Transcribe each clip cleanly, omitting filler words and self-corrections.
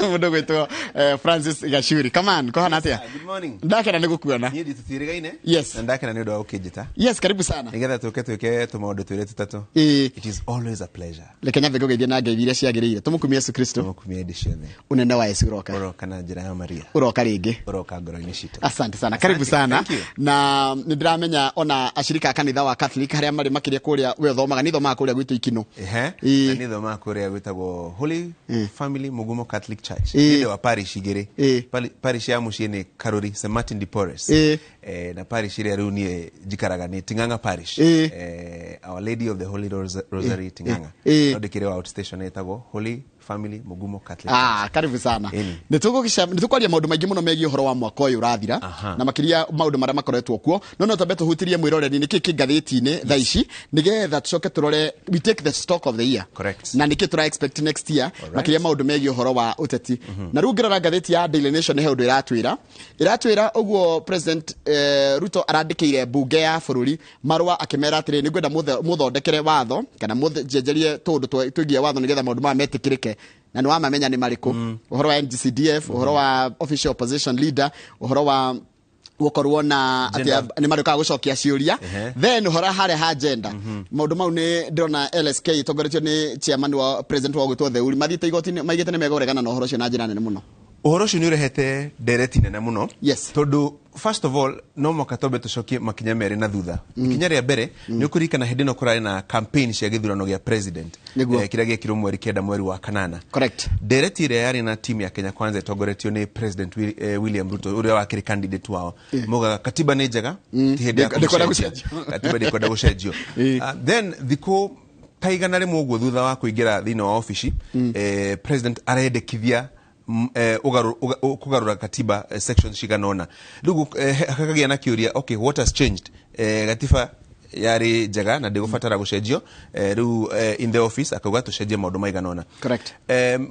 Mũndũ gwĩtwo Francis Gachuri. Come on, kũhana atĩa? Good morning. Ndakena nĩ gũkuona. Niĩ ndi tũtiĩrĩgaine. Yes. Na ndakena nĩ ũndũ wa gũkĩnjĩta. Yes, karibu sana. Nĩgetha tũke twĩke tũmaũndũ twĩrĩ tũtatũ. Ĩĩ. It is always a pleasure. Reke nyambe ngũgeithie na ngeithi iria ciagĩrĩire. Tũmũkumie Yesu Kristo. Tũmũkumie hĩndĩ ciothe. Ũnene wa Yesu ũroka. Ũroka na njĩra ya Maria. Ũroka rĩngĩ. Ũroka ngoro-inĩ citũ. Asante sana, karibu sana. Thank you. Na nĩ ndĩramenya ona ashirika a kanitha wa Catholic harĩa marĩ makĩria kũrĩa we ũthomaga, nĩ thomaga kũrĩa gwitũ Ikinũ. Ehe. Ĩĩ. Na niĩ thomaga kũrĩa gwĩtagwo Holy Family Mugumo Catholic Church. Ĩĩ. Nĩ wa parish igĩrĩ. Ĩĩ. Parish ya mũciĩ nĩ Karori St Martin de Porres. Ĩĩ. Na parish ĩrĩa rĩu niĩ njikaraga nĩ Ting'ang'a Parish. Ĩĩ. Our Lady of the Holy Rosary Ting'ang'a. Ĩĩ. No ndĩkĩrĩ wa outstation ĩtagwo Holy Family Mugumo Catholic. Ah, karibu sana. Ĩni. Nĩ tũkwaria maũndũ maingĩ mũno megiĩ ũhoro wa mwaka ũyũ ũrathira na makĩria maũndũ marĩa makoretwo kuo, no twambe tũhutirie mwĩroreri nĩkĩ kĩ ngathĩti-inĩ thaa ici, nĩgetha tũcoke tũrore, we take the stock of the year Correct. na nĩkĩ tũra expect next year, makĩria maũndũ megiĩ ũhoro wa ũteti. Na rĩu ngĩrora ngathĩti ya Daily Nation, he ũndũ ĩratwĩra ũguo President Ruto arandĩkĩire mbunge ya bũrũri marũa akĩmera atĩrĩ, nĩngwenda mũthondekere watho kana mũnjenjerie tũũndũ twĩgiĩ watho nĩgetha maũndũ maya metĩkĩrĩke. Na nĩ wamamenya nĩ marĩkũ: ũhoro wa NGCDF, ũhoro wa official opposition leader, ũhoro wa gũkorwo na atĩ Gender. nĩ marĩũkaga gũcokia ciũria, then ũhoro harĩa ha gender. Maũndũ mau nĩ ndĩrona LSK ĩtongoretio nĩ chairman wa president wa gwĩtwo Theuri mathiĩte igoti-inĩ maigĩte nĩ megũregana na ũhoro ũcio na njĩra nene mũno. Ũhoro ũcio nĩ ũrehete ndereti nene mũno. Tondũ first of all, no mũhaka twambe tũcokie makinya merĩ na thutha. Ikinya rĩa mbere, nĩ ũkũririkana hĩndĩ ĩno kũrarĩ na campaign cia gĩthurano gĩa president kĩrĩa gĩekirwo mweri 9 mweri wa 8. Ndereti ĩrĩa yarĩ na team ya Kenya Kwanza ĩtongoretio nĩ President William Ruto, ũrĩa wakĩrĩ candidate wao, maugaga katiba nĩ njega, ti hĩndĩ ya Ndĩkwenda kũmĩcenjia. Gũcenjio. Katiba ndĩkwenda gũcenjio. Then thikũ ta 100 ũguo thutha wa kũingĩra thĩinĩ wa obici, president arendekithia kũgarũra katiba sections cigana ũna. Rĩu hakagĩa na kĩũria, okay, what has changed? Gatiba yarĩ njega na ndĩgũbatara gũcenjio. Rĩu in the office akauga tũcenjie maũndũ maigana ũna.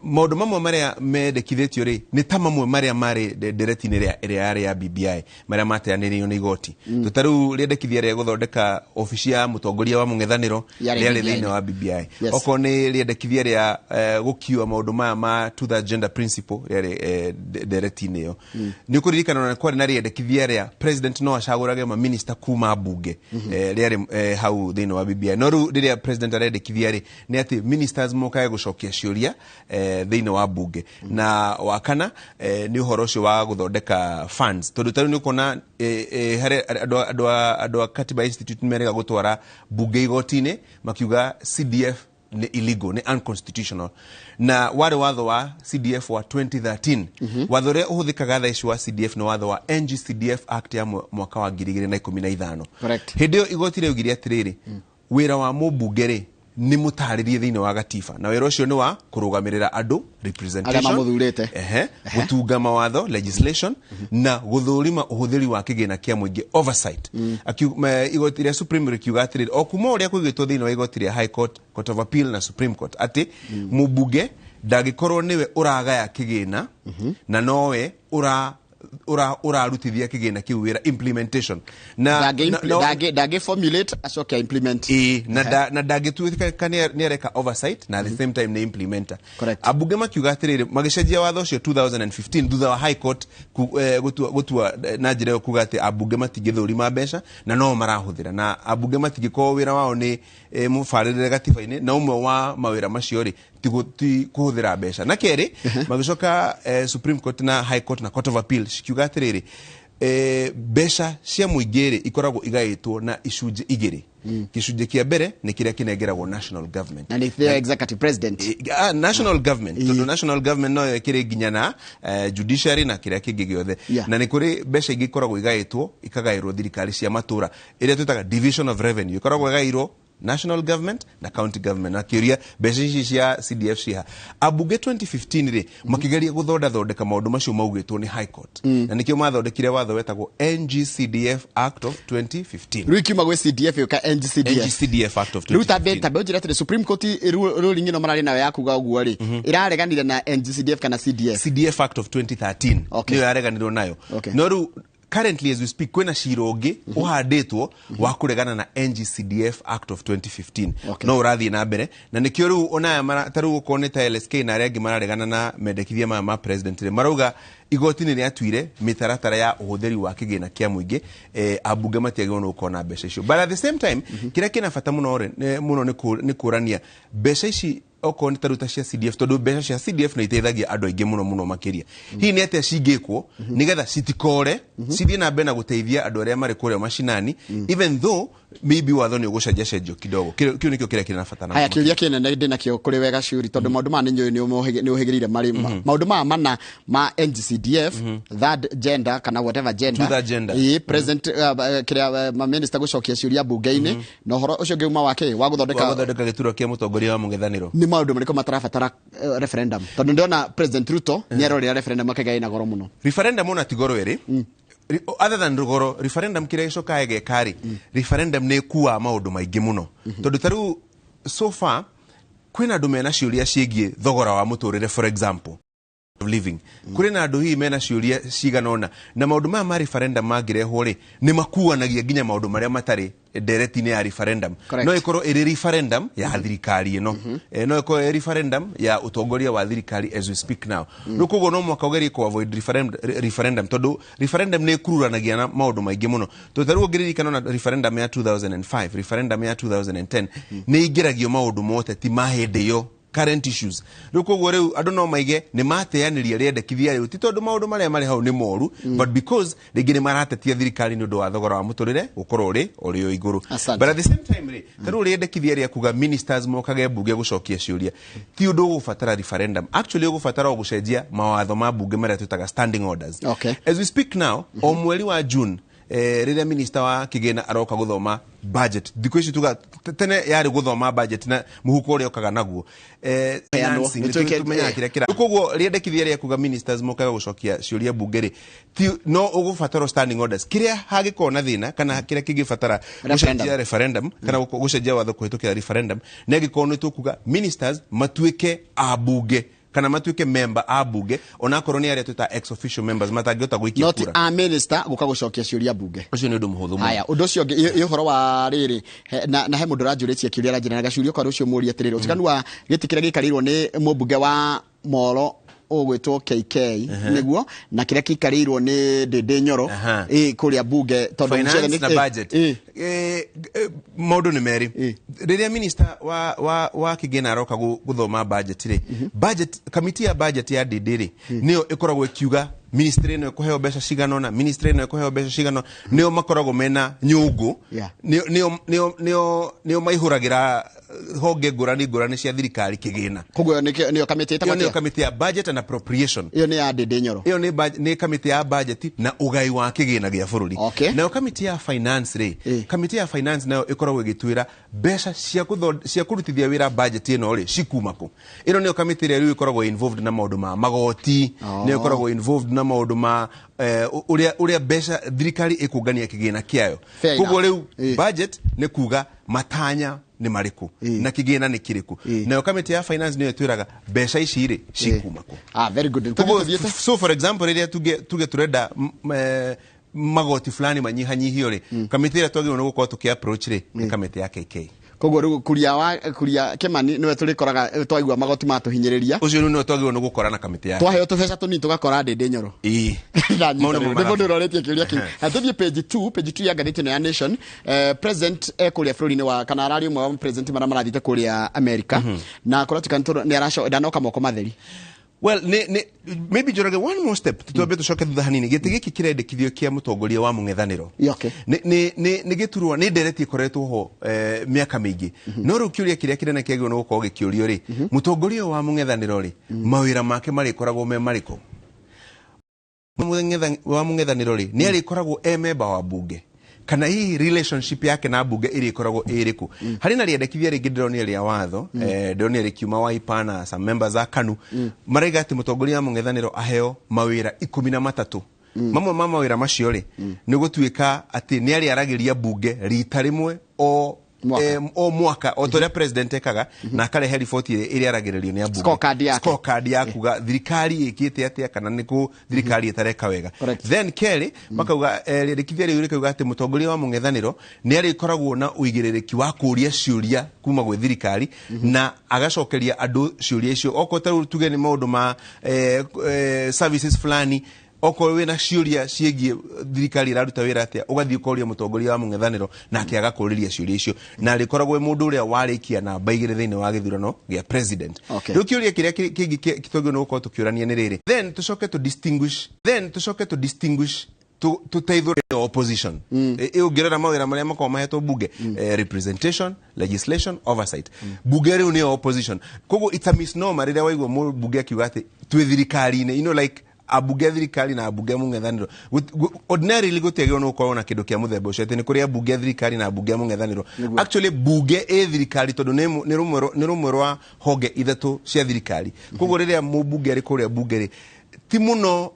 Maũndũ mamwe marĩa mendekithĩtio rĩ, nĩ ta mamwe marĩa marĩ ndereti-inĩ ĩrĩa yarĩ ya BBI, marĩa mateanĩirio nĩ igoti. Ta rĩu rĩendekithia rĩa gũthondeka obici ya mũtongoria wa mũng'ethanĩro Yarĩ rĩarĩ BBI. Thĩinĩ wa BBI. Okorwo nĩ rĩendekithia rĩa gũkiua maũndũ maya ma two third gender principle rĩarĩ ndereti-inĩ ĩyo. Nĩ ũkũririkana ona kwarĩ na rĩendekithia rĩa president no acagũrage maminista kuma mbunge, rĩarĩ hau thĩinĩ wa BBI. No rĩu rĩrĩa president arendekithia rĩ, nĩ atĩ ministers mokage gũcokia ciũria thĩinĩ wa mbunge. Na wa kana nĩ ũhoro ũcio wa gũthondeka funds, tondũ tarĩu nĩ ũkuona harĩ andũ a Katiba Institute nĩ merega gũtwara mbunge igoti-inĩ makiuga CDF nĩ illegal, nĩ unconstitutional, na warĩ watho wa CDF wa 2013. Watho ũrĩa ũhũthĩkaga thaa ici wa CDF nĩ watho wa NGCDF Act ya mwaka wa 2015. Hĩndĩ ĩyo igoti rĩaugire atĩrĩrĩ, wĩra wa mũmbunge rĩ, nĩ mũtarĩrie thĩinĩ wa gatiba, na wĩra ũcio nĩ wa kũrũgamĩrĩra andũ, representation. Arĩa mamũthurĩte. Ehe, gũtunga mawatho, legislation, na gũthũrima ũhũthĩri wa kĩgĩna kĩa mũingĩ, oversight. Igoti rĩa Supreme rĩkiuga atĩrĩrĩ, o kuma ũrĩa kũigĩtwo thĩinĩ wa igoti rĩa High Court, Court of Appeal na Supreme Court, atĩ mũmbunge ndangĩkorwo nĩwe ũragaya kĩgĩna na nowe ũrarutithia kĩgĩna kĩu wĩra, implementation, na Ndangĩ formulate acoke implement. Ĩĩ, na ndangĩtuĩka nĩ areka oversight na at the same time nĩ implementer. Ambunge makiuga atĩrĩrĩ, magĩcenjia watho ũcio 2015 thutha wa High Court gũtua na njĩra ĩyo kuga atĩ ambunge matingĩthũrima mbeca na no marahũthĩra, na ambunge matingĩkorwo wĩra wao nĩ mũbarĩrĩre gatiba-inĩ, na ũmwe wa mawĩra macio rĩ, ti kũhũthĩra mbeca. Na kerĩ, magĩcoka Supreme Court na High Court na Court of Appeal cikiuga atĩrĩrĩ, mbeca cia mũingĩ rĩ, ikoragwo igaĩtwo na icunjĩ igĩrĩ. Gĩcunjĩ kĩa mbere nĩ kĩrĩa kĩnengeragwo national government. Na nĩ the executive president. National government, tondũ national government noyo ĩkĩrĩ nginya na judiciary na kĩrĩa kĩngĩ gĩothe. Na nĩ kũrĩ mbeca ingĩ ikoragwo igaĩtwo, ikagaĩrwo thirikari cia matũra, ĩrĩa twĩtaga division of revenue, ĩkoragwo ĩgaĩirwo national government na county government. Na kĩũria, mbeca ici cia CDF ciha? Ambunge 2015 rĩ, makĩgeria gũthondathondeka maũndũ macio maugĩtwo nĩ High Court, na nĩkĩo mathondekire watho wetagwo NGCDF Act of 2015. Rĩu ikiuma gwĩ CDF yũka NGCDF. NGCDF Act of Rĩu tambe 2015. Tambe ũnjĩre atĩrĩ, Supreme Court ruling ĩno mararĩ nayo ya kuga ũguo rĩ, ĩrareganire na NGCDF kana CDF? CDF Act of 2013. Nĩyo yareganirwo nayo. No rĩu Currently, as we speak, kwĩna cira ũngĩ ũhandĩtwo wa kũregana na NGCDF Act of 2015. No ũrathiĩ na mbere, na nĩkĩo rĩu onaya ta rĩu okorwo nĩ ta LSK na arĩa angĩ mararegana na mendekithia maya ma president rĩ, marauga igoti nĩ rĩatuire mĩtaratara ya ũhũthĩri wa kĩgĩna kĩa mũingĩ, ambunge matiagĩrĩirwo nĩ gũkorwo na mbeca icio. But at the same time, kĩrĩa kĩna bata mũno rĩ, mũno nĩ kũrania mbeca ici okorwo nĩ ta rĩu ta cia CDF, tondũ mbeca cia CDF nĩ iteithagia andũ aingĩ mũno mũno makĩria. Hihi nĩ atĩa cingĩkwo nĩgetha citikore, cithiĩ na mbere na gũteithia andũ arĩa marĩ kũrĩa macinani, even though maybe watho nĩ ũgũcenjacenjio kidogo? Kĩu nĩkĩo kĩrĩa kĩrĩ na bata na Haya, kĩũria kĩnene ndĩ nakĩo kũrĩ wega Ciũri, tondũ maũndũ maya nĩ njũĩ nĩ ũhĩgĩrĩire marĩ maũndũ maya mana ma NGCDF, third gender kana whatever gender. Two-third gender. Ĩĩ, president, kĩrĩa maminista gũcokia ciũria mbunge-inĩ, na ũhoro ũcio ũngĩ uma wa kĩ wa gũthondeka wa gũthondeka gĩturwa kĩa mũtongoria wa mũng'ethanĩro. Nĩ maũndũ marĩkũ matarabatara referendum? Tondũ ndĩrona President Ruto nĩ arorera referendum akaiga ĩna goro mũno. Referendum ona ti goro ĩrĩ. Other than rugoro, referendum kĩrĩa gĩcokaga ĩgeka rĩ, referendum nĩ ĩkuaga maũndũ maingĩ mũno, tondũ ta rĩu so far kwĩna andũ mena ciũria ciĩgiĩ thogora wa mũtũrĩre, for example of living. Kũrĩ na andũ hihi mena ciũria cigana ũna, na maũndũ maya ma referendum mangĩrehwo rĩ, nĩ makuanagia nginya maũndũ marĩa matarĩ ndereti-inĩ ya referendum. No ĩkorwo ĩrĩ referendum ya thirikari ĩno, no ĩkorwo ĩrĩ referendum ya ũtongoria wa thirikari as we speak now. Rĩu koguo no mũhaka ũgerie ku avoid referendum, tondũ referendum nĩ ĩkururanagia na maũndũ maingĩ mũno, tondũ ta rĩu ũngĩririkana, ona referendum ya 2005, referendum ya 2010, nĩ ingĩragio maũndũ moteti ma hĩndĩ ĩyo, current issues. Rĩu koguo rĩu andũ no maige nĩ mateanĩria rĩendekithia rĩu, ti tondũ maũndũ marĩa marĩ hau nĩ moru, but because rĩngĩ nĩ maratetia thirikari nĩ ũndũ wa thogora wa mũtũrĩre gũkorwo ũrĩ o igũrũ. Asante. But at the same time rĩ, ta rĩu rĩendekithia rĩa kuga ministers mokage mbunge gũcokia ciũria ti ũndũ ũgũbatara referendum. Actually, ũgũbatara o gũcenjia mawatho ma mbunge marĩa twĩtaga standing orders. As we speak now, o mweri wa June, rĩrĩa minister wa kĩgĩna aroka gũthoma budget, thikũ ici tuga tene yarĩ gũthoma budget na mũhuko ũrĩa ũkaga naguo, Heanwo. financing, Nĩ tũmenyaga kĩrĩa kĩra. Koguo rĩendekithia rĩa kuga ministers mokaga gũcokia ciũria mbunge rĩ, ti no ũgũbatara standing orders. Kĩrĩa hangĩkorwo na thĩna kana kĩrĩa kĩngĩbatara Referendum. gũcenjia referendum kana gũcenjia watho kũhĩtũkĩra referendum nĩ angĩkorwo nĩ tũkuga ministers matuĩke ambunge kana matuĩke member a mbunge, onakorwo nĩ arĩa twĩta ex officio members matangĩhota gũikia No ti kura. a minister gũka gũcokia ciũria mbunge. Ũcio nĩ ũndũ mũhũthũ mũno. Haya, ũndũ ũcio ũngĩ ĩ ũhoro wa rĩrĩ, na he mũndũ ũranjũrĩtie kĩũria, aranjĩra na gacurio kwa rũcio mũũrie atĩrĩrĩ, ũtiganu wa gĩtĩ kĩrĩa gĩikarĩirwo nĩ mũmbunge wa Moro ũgwĩtwo KK nĩguo na kĩrĩa kĩikarĩirwo nĩ Ndĩndĩ Nyoro kũrĩa bunge, tondũ finance ciothe na budget. Maũndũ nĩ merĩ. Rĩrĩa minister wa kĩgĩna aroka gũthoma budget rĩ, budget kamiti ya budget ya DD rĩ, nĩyo ĩkoragwo ĩkiuga ministry ĩno ĩkũheo mbeca cigana ũna, ministry ĩno ĩkũheo mbeca cigana ũna. Nĩo makoragwo mena nyũngũ. Nĩo maihũragĩra honge ngũrani ngũrani cia thirikari kĩgĩna. Koguo ĩyo nĩyo kamĩtĩ ĩtagwo Ĩyo nĩyo atĩa? Kamĩtĩ ya budget and appropriation. Ĩyo nĩ ya Ndĩndĩ Nyoro. Ĩyo nĩ kamĩtĩ ya budget na ũgai wa kĩgĩna gĩa bũrũri. Nayo kamĩtĩ ya finance rĩ, kamĩtĩ ya finance nayo ĩkoragwo ĩgĩtwĩra mbeca cia kũrutithia wĩra budget ĩno rĩ, cikuma kũ. Ĩno nĩyo kamĩtĩ ĩrĩa rĩu ĩkoragwo involved na maũndũ ma magoti, nĩyo ĩkoragwo involved na maũndũ ma ũrĩa mbeca thirikari ĩkũngania kĩgĩna kĩayo. Fair Koguo enough. rĩu budget nĩ kuga matanya nĩ marĩkũ na kĩgĩna nĩ kĩrĩkũ. Nayo kamĩtĩ ya finance nĩyo ĩtwĩraga mbeca ici rĩ, cikuma kũ. Ah, very good. Koguo, Tũthiĩte? So for example, rĩrĩa tuge turenda magoti fulani manyihanyihio rĩ, kamĩtĩ ĩrĩa twagĩrĩirwo nĩ gũkorwo tũkĩ approach rĩ, nĩ kamĩtĩ ya KK. Koguo rĩu kuria wa kuria Kimani nĩwe tũrĩkoraga twaigua magoti matũhinyĩrĩria. Ũcio rĩu nĩwe twagĩrĩirwo nĩ gũkora na kamĩtĩ yake. Twaheo tũbeca tũnini tũgakora Ndĩndĩ Nyoro. Mau nĩmo Nĩ mũndũ ũrorĩtie kĩũria kĩu. Na tũthiĩ page 2, page 2 ya ngathĩti ĩno ya Nation. President kũrĩa bũrũri-inĩ wa kana ararĩ ũmwe wa president marĩa marathiĩte kũrĩa America, na kũratuĩka nĩ araco ndanoka moko matheri. Well, nĩ maybe Njoroge, one more step, twambe tũcoke thutha hanini. Gĩtĩ gĩkĩ kĩrendekithio kĩa mũtongoria wa mũng'ethanĩro nĩ gĩturwa nĩ ndereti ĩkoretwo ho mĩaka mĩingĩ, no rĩu kĩũria kĩrĩa kĩnene kĩagĩrĩirwo nĩ gũkorwo gĩkĩũrio rĩ, mũtongoria ũyũ wa mũng'ethanĩro rĩ, mawĩra make marĩkoragwo me marĩkũ? Wa mũng'ethanĩro rĩ, nĩ arĩkoragwo e memba wa bunge, kana hihi relationship yake na bunge ĩrĩkoragwo ĩrĩkũ? Harĩ na rĩendekithia rĩngĩ ndĩronire rĩa watho, ndĩronire rĩkiuma Wiper na some members a KANU, maraiga atĩ mũtongoria wa mũng'ethanĩro aheo mawĩra 13. Mamwe ma mawĩra macio rĩ, nĩ gũtuĩka atĩ nĩ arĩaragĩria bunge rita rĩmwe o Mwaka. O mwaka o ta ũrĩa president ekaga, na akarehe riboti ĩrĩa ĩragĩrĩrio nĩ ambunge. Scorecard yake. Scorecard ya kuga thirikari ĩkĩte atĩa kana nĩ kũ thirikari ĩtareka wega. Then kerĩ, makauga rĩendekithia rĩu rĩkauga atĩ mũtongoria wa mũng'ethanĩro nĩ arĩkoragwo na ũigĩrĩrĩki wa kũũria ciũria kuma gwĩ thirikari na agacokeria andũ ciũria icio. Okorwo ta rĩu tuge nĩ maũndũ ma services fulani, okorwo wĩna ciũria ciĩgiĩ thirikari ĩraruta wĩra atĩa, ũgathiĩ ũkoria mũtongoria wa mũng'ethanĩro nake agakũrĩria ciũria icio, na arĩkoragwo e mũndũ ũrĩa warĩkia namba 2 thĩinĩ wa gĩthurano gĩa president. Rĩu kĩũria kĩrĩa kĩngĩ twagĩrĩirwo nĩ gũkorwo tũkĩũrania nĩ rĩrĩ, then tũcoke tũ distinguish, then tũcoke tũ distinguish tũteithũre opposition. Ũngĩrora mawĩra marĩa makoragwo mahetwo bunge, representation, legislation, oversight, bunge rĩu nĩyo opposition. Koguo it's a misnomer rĩrĩa waigua mũmbunge akiuga atĩ twĩ thirikari-inĩ, like ambunge a thirikari na ambunge a mũng'ethanĩro. Ordinarily gũtiagĩrĩirwo nĩ gũkorwo na kĩndũ kĩa mũthemba ũcio atĩ nĩ kũrĩ ambunge a thirikari na ambunge a mũng'ethanĩro. Actually bunge ĩ thirikari tondũ nĩ rũmwe rwa honge 3 cia thirikari. Koguo rĩrĩa mũmbunge arĩ kũrĩa bunge rĩ, ti mũno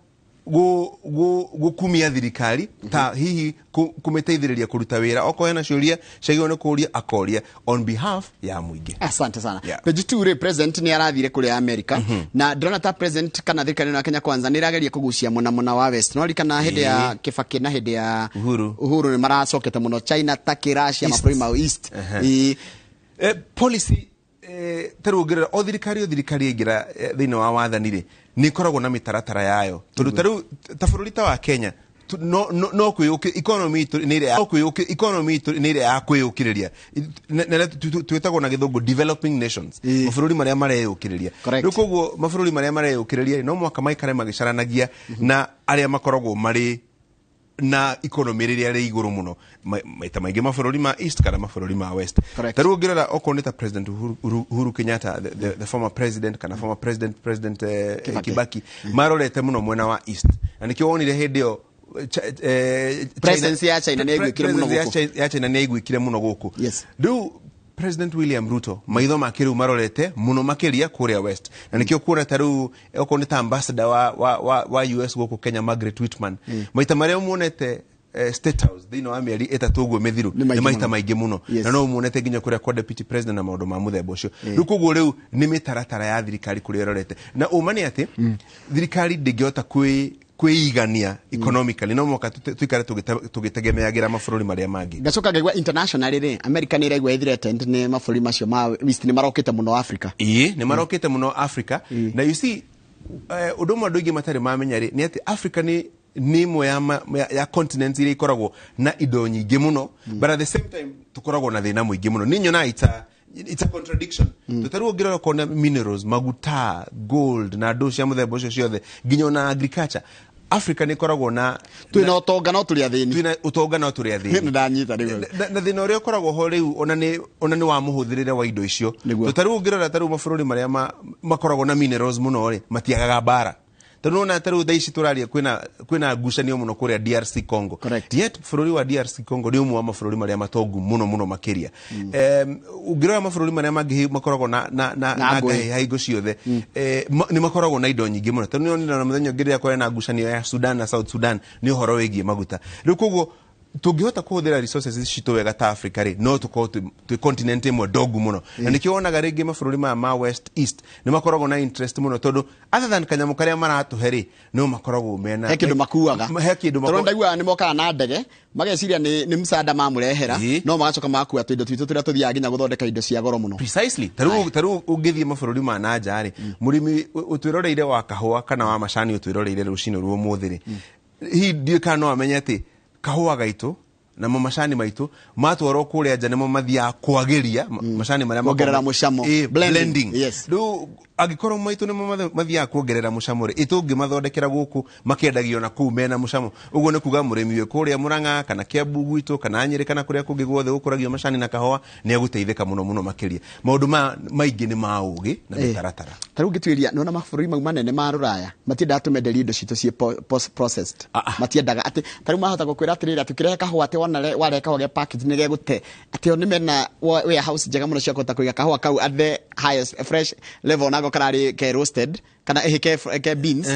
gũkumia thirikari ta hihi kũmĩteithĩrĩria kũruta wĩra. Okorwo hena ciũria ciagĩrĩirwo nĩ kũũria, akoria on behalf ya mũingĩ. Asante sana. Page 2 rĩ, president nĩ arathire kũrĩa America, na ndĩrona ta president kana thirikari ĩno ya Kenya Kwanza nĩ ĩrageria kũgucia mũna mũna wa West. No ririkana hĩndĩ ya Kibaki na hĩndĩ ya Uhuru. Uhuru nĩ maracokete mũno China, Turkey, Russia, East. mabũrũri ma East. Policy, ta rĩu ũngĩrora o thirikari o thirikari yaingĩra thĩinĩ wa wathani rĩ, nĩ ĩkoragwo na mĩtaratara yayo. Tondũ ta rĩu ta bũrũri ta wa Kenya, no, no, no kwĩyũkĩ-, economy itũ nĩ ĩrĩa ya kwĩyũkĩ-, economy itũ nĩ ĩrĩa ya kwĩyũkĩrĩria. Na twĩtagwo na gĩthũngũ developing nations, mabũrũri marĩa mareyũkĩrĩria. Rĩu koguo mabũrũri marĩa mareyũkĩrĩria no mũhaka maikare magĩcaranagia na arĩa makoragwo marĩ na economy rĩrĩa rĩ igũrũ mũno. Maita maingĩ mabũrũri ma East kana mabũrũri ma West. Ta rĩu ũngĩrora okorwo nĩ ta President Uhuru Kenyatta, the former president kana former president, Kibaki. Kibaki, marorete mũno mwena wa East. Na nĩkĩo wonire hĩndĩ ĩyo, China Presence ya China nĩ yaiguĩkire mũno Presence gũkũ. ya China nĩ yaiguĩkire mũno gũkũ. Rĩu President William Ruto maitho make rĩu marorete mũno makĩria kũrĩa West. Na nĩkĩo kuona ta rĩu okorwo nĩ ta ambassador wa US gũkũ Kenya, Margaret Whitman, maita marĩa muonete State House thĩinĩ wa mĩeri 3 ũguo mĩthiru, Nĩ maingĩ nĩ maita mũno. maingĩ mũno. Na no muonete nginya kũrĩa kwa deputy president na maũndũ ma mũthemba ũcio. Rĩu koguo rĩu nĩ mĩtaratara ya thirikari kũrĩa ĩrorete. Na ũma nĩ atĩ thirikari ndĩngĩhota kwĩigania economically, no mũhaka tuikare tũgĩtegemeagĩra mabũrũri marĩa mangĩ. Ngacoka ngaigua internationally rĩ, America nĩ ĩraigua ĩ threatened nĩ mabũrũri macio ma West, nĩ marokĩte mũno Africa. Ĩĩ, nĩ marokĩte mũno Africa. Na you see, ũndũ ũmwe andũ aingĩ matarĩ mamenya rĩ, nĩ atĩ Africa nĩ ĩmwe ya continent iria ikoragwo na indo nyingĩ mũno, but at the same time tũkoragwo na thĩna mũingĩ mũno. Niĩ nyonaga it's a contradiction. Tũtarĩ ũngĩrora ũkona minerals, maguta, gold na ndũ cia mũthemba ũcio ciothe, nginya ona agriculture. Africa nĩ ĩkoragwo na Twĩna ũtonga no tũrĩ athĩni. Twĩna ũtonga no tũrĩ athĩni. Nĩ ndanyita rĩu. Na thĩna ũrĩa ũkoragwo ho rĩu ona nĩ wa mũhũthĩrĩre wa indo icio. Tũtarĩ ũngĩrora ta rĩu mabũrũri marĩa makoragwo na minerals mũno rĩ, matiagaga mbara. Tondũ nĩwona ta rĩu thaa ici tũraria kwĩna ngucanio mũno kũrĩa DRC Congo. Yet bũrũri wa DRC Congo nĩ ũmwe wa mabũrũri marĩa matongu mũno mũno makĩria. Ũngĩrora mabũrũri marĩa mangĩ makoragwo Na na ngũĩ. ngahĩha hingo ciothe, nĩ makoragwo na indo nyingĩ mũno. Tondũ nĩwonire na mũthenya ũngĩ rĩrĩa kwarĩ na ngucanio ya Sudan na South Sudan nĩ ũhoro wĩgiĩ maguta. Rĩu koguo tũngĩhota kũhũthĩra resources citũ wega ta Africa rĩ, no tũkorwo twĩ continent ĩmwe ndongu mũno. Na nĩkĩo wonaga rĩngĩ mabũrũri maya ma West East nĩ makoragwo na interest mũno, tondũ other than kanyamũ karĩa maratũhe rĩ, no makoragwo mena He kĩndũ makuaga. He kĩndũ Tondũ ndaiguaga nĩ mokaga na ndege, mageciria nĩ msaada mamũrehera, no magacoka magakua tũindo twitũ tũrĩa tũthiaga nginya gũthondeka indo cia goro mũno. Precisely. Ta rĩu ũngĩthiĩ mabũrũri ma na nja rĩ, mũrĩmi ũtwĩroreire wa kahũa kana wa macani ũtwĩroreire rũcinĩ rwa ũmũthĩ rĩ, hihi ndiũĩ kana no amenye atĩ kahũa gaitũ na macani maitũ matwarwo kũrĩa nja nĩmo mathiaga kwagĩria macani marĩa Kuongerera makoragwo mũcamo. Blending. Blending. Rĩu angĩkorwo maitũ nĩmo mathiaga kuongerera mũcamo rĩ, ĩtũngĩmathondekera gũkũ makendagio na kũu mena mũcamo. Ũguo nĩ kuga mũrĩmi wĩ kũrĩa Murang'a kana Kiambu gwitũ kana Nyĩrĩ kana kũrĩa kũngĩ guothe gũkũragio macani na kahũa nĩ egũteithĩka mũno mũno makĩria. Maũndũ maya maingĩ nĩ ma ũgĩ na mĩtaratara. Ta rĩu ngĩtuĩria, nĩwona mabũrũri mau manene ma Rũraya matiendaga tũmenderie indo citũ ciĩ processed. Matiendaga atĩ ta rĩu mahota gũkwĩra atĩrĩrĩ, atĩ ũkĩrehe kahũa atĩ wona warehe kahũa ge package nĩ gegũte, atĩ o nĩ mena warehouse njega mũno cia kũhota kũiga kahũa kau at the highest fresh level, nako kararĩ ke roasted kana ke beans.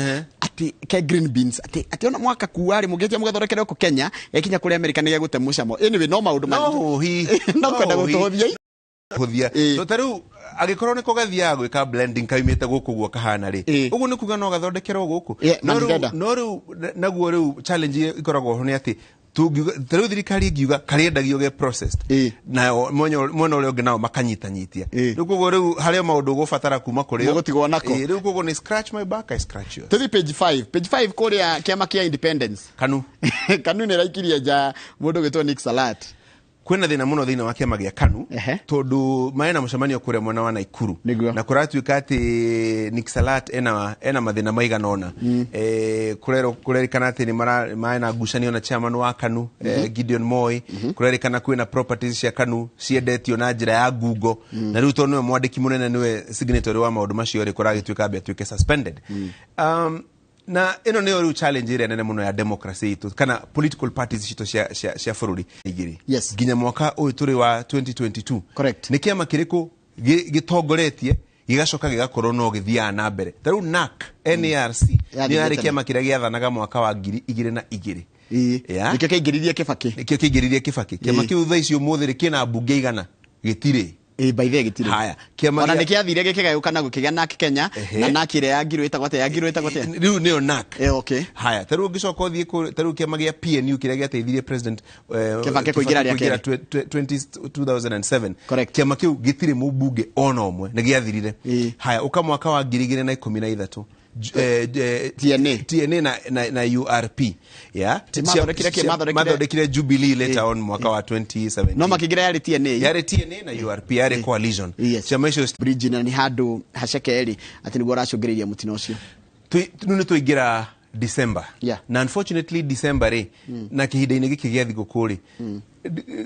Ati ke green beans ati ona mwaka kuwa ri mũngĩtia mũgathondekere gũkũ Kenya gĩkinya kũrĩa America nĩ gĩgũte mũcamo. Anyway, no maũndũ No hũhi. No kwenda gũtũhũthia. Hũthia. So ta rĩu angĩkorwo nĩko gathiaga gwĩka blending kaumĩte gũkũ guo kahana rĩ, ũguo nĩ kuga no gathondekerwo gũkũ. No rĩu naguo rĩu challenge ĩkoragwo ho nĩ atĩ ta rĩu thirikari ĩngiuga karĩendagio ge processed, na mwena ũrĩa ũngĩ nao makanyitanyitia. Rĩu koguo rĩu harĩa maũndũ ũgũbatara kuma kũrĩ o. Mũgũtigwo nako. Rĩu koguo nĩ scratch my back, I scratch yours. Tũthiĩ page 5. Page 5 kũrĩa kĩama kĩa Independence. Kanu. Kanu nĩ ĩraikirie nja mũndũ ũgwĩtwo Nick Salat. Kwĩna thĩna mũno thĩinĩ wa kĩama gĩa KANU tondũ marĩ na mũcemanio kũrĩa mwena wa Naikuru na kũratuĩka atĩ Nick Salat ena mathĩna maigana ũna. Kũrerĩkana atĩ nĩ marĩ na ngucanio na chairman wa KANU Gideon Moi. Kũrerĩkana kwĩna properties cia KANU ciendetio na njĩra ya ngungo, na rĩu tondũ nĩwe mwandĩki mũnene, nĩwe signatory wa maũndũ macio rĩ, kũragĩtuĩka ambe atuĩke suspended. Na ĩno nĩyo rĩu challenge ĩrĩa nene mũno ya democracy itũ kana political parties citũ cia bũrũri igĩrĩ. Nginya mwaka ũyũ tũrĩ wa 2022. Correct. Nĩ kĩama kĩrĩkũ gĩtongoretie gĩgacoka gĩgakorwo no gĩthiaga na mbere. Ta rĩu NARC, NARC nĩyo yarĩ kĩama kĩrĩa gĩathanaga mwaka wa 2002. Nĩkĩo kĩaingĩririe Kĩbakĩ. Nĩkĩo kĩaingĩririe Kĩbakĩ. Kĩama kĩu thaa ici ũmũthĩ rĩ kĩna mbunge igana? Gĩtirĩ. By the gĩtirĩ. Haya, kĩama ona nĩ kĩathire gĩkĩgayũkana gũkĩgĩa NARC Kenya na NARC ĩrĩa ya Ngirũ ĩtagwo atĩa? Ya Ngirũ ĩtagwo atĩa? Rĩu nĩyo NARC. Okay. Haya, ta rĩu ũngĩcoka ũthiĩ ta rĩu kĩama gĩa PNU kĩrĩa gĩateithirie President Kĩbakĩ kũingĩra rĩa kerĩ 2007. Correct. Kĩama kĩu gĩtirĩ mũmbunge ona ũmwe, nĩ gĩathirire. Haya, ũka mwaka wa 2013 TNA. TNA na URP. Yeah. Mathondekire Jubilee later on mwaka wa 2017. No makĩingĩra yarĩ TNA. Yarĩ TNA na URP, yarĩ coalition. Ciama icio bridge na nĩ handũ haceke rĩ atĩ nĩguo ũracũngĩrĩria mũtino ũcio. Rĩu nĩ tũingĩra December. Na unfortunately December rĩ, na kĩhinda-inĩ gĩkĩ gĩa thigũkũ rĩ,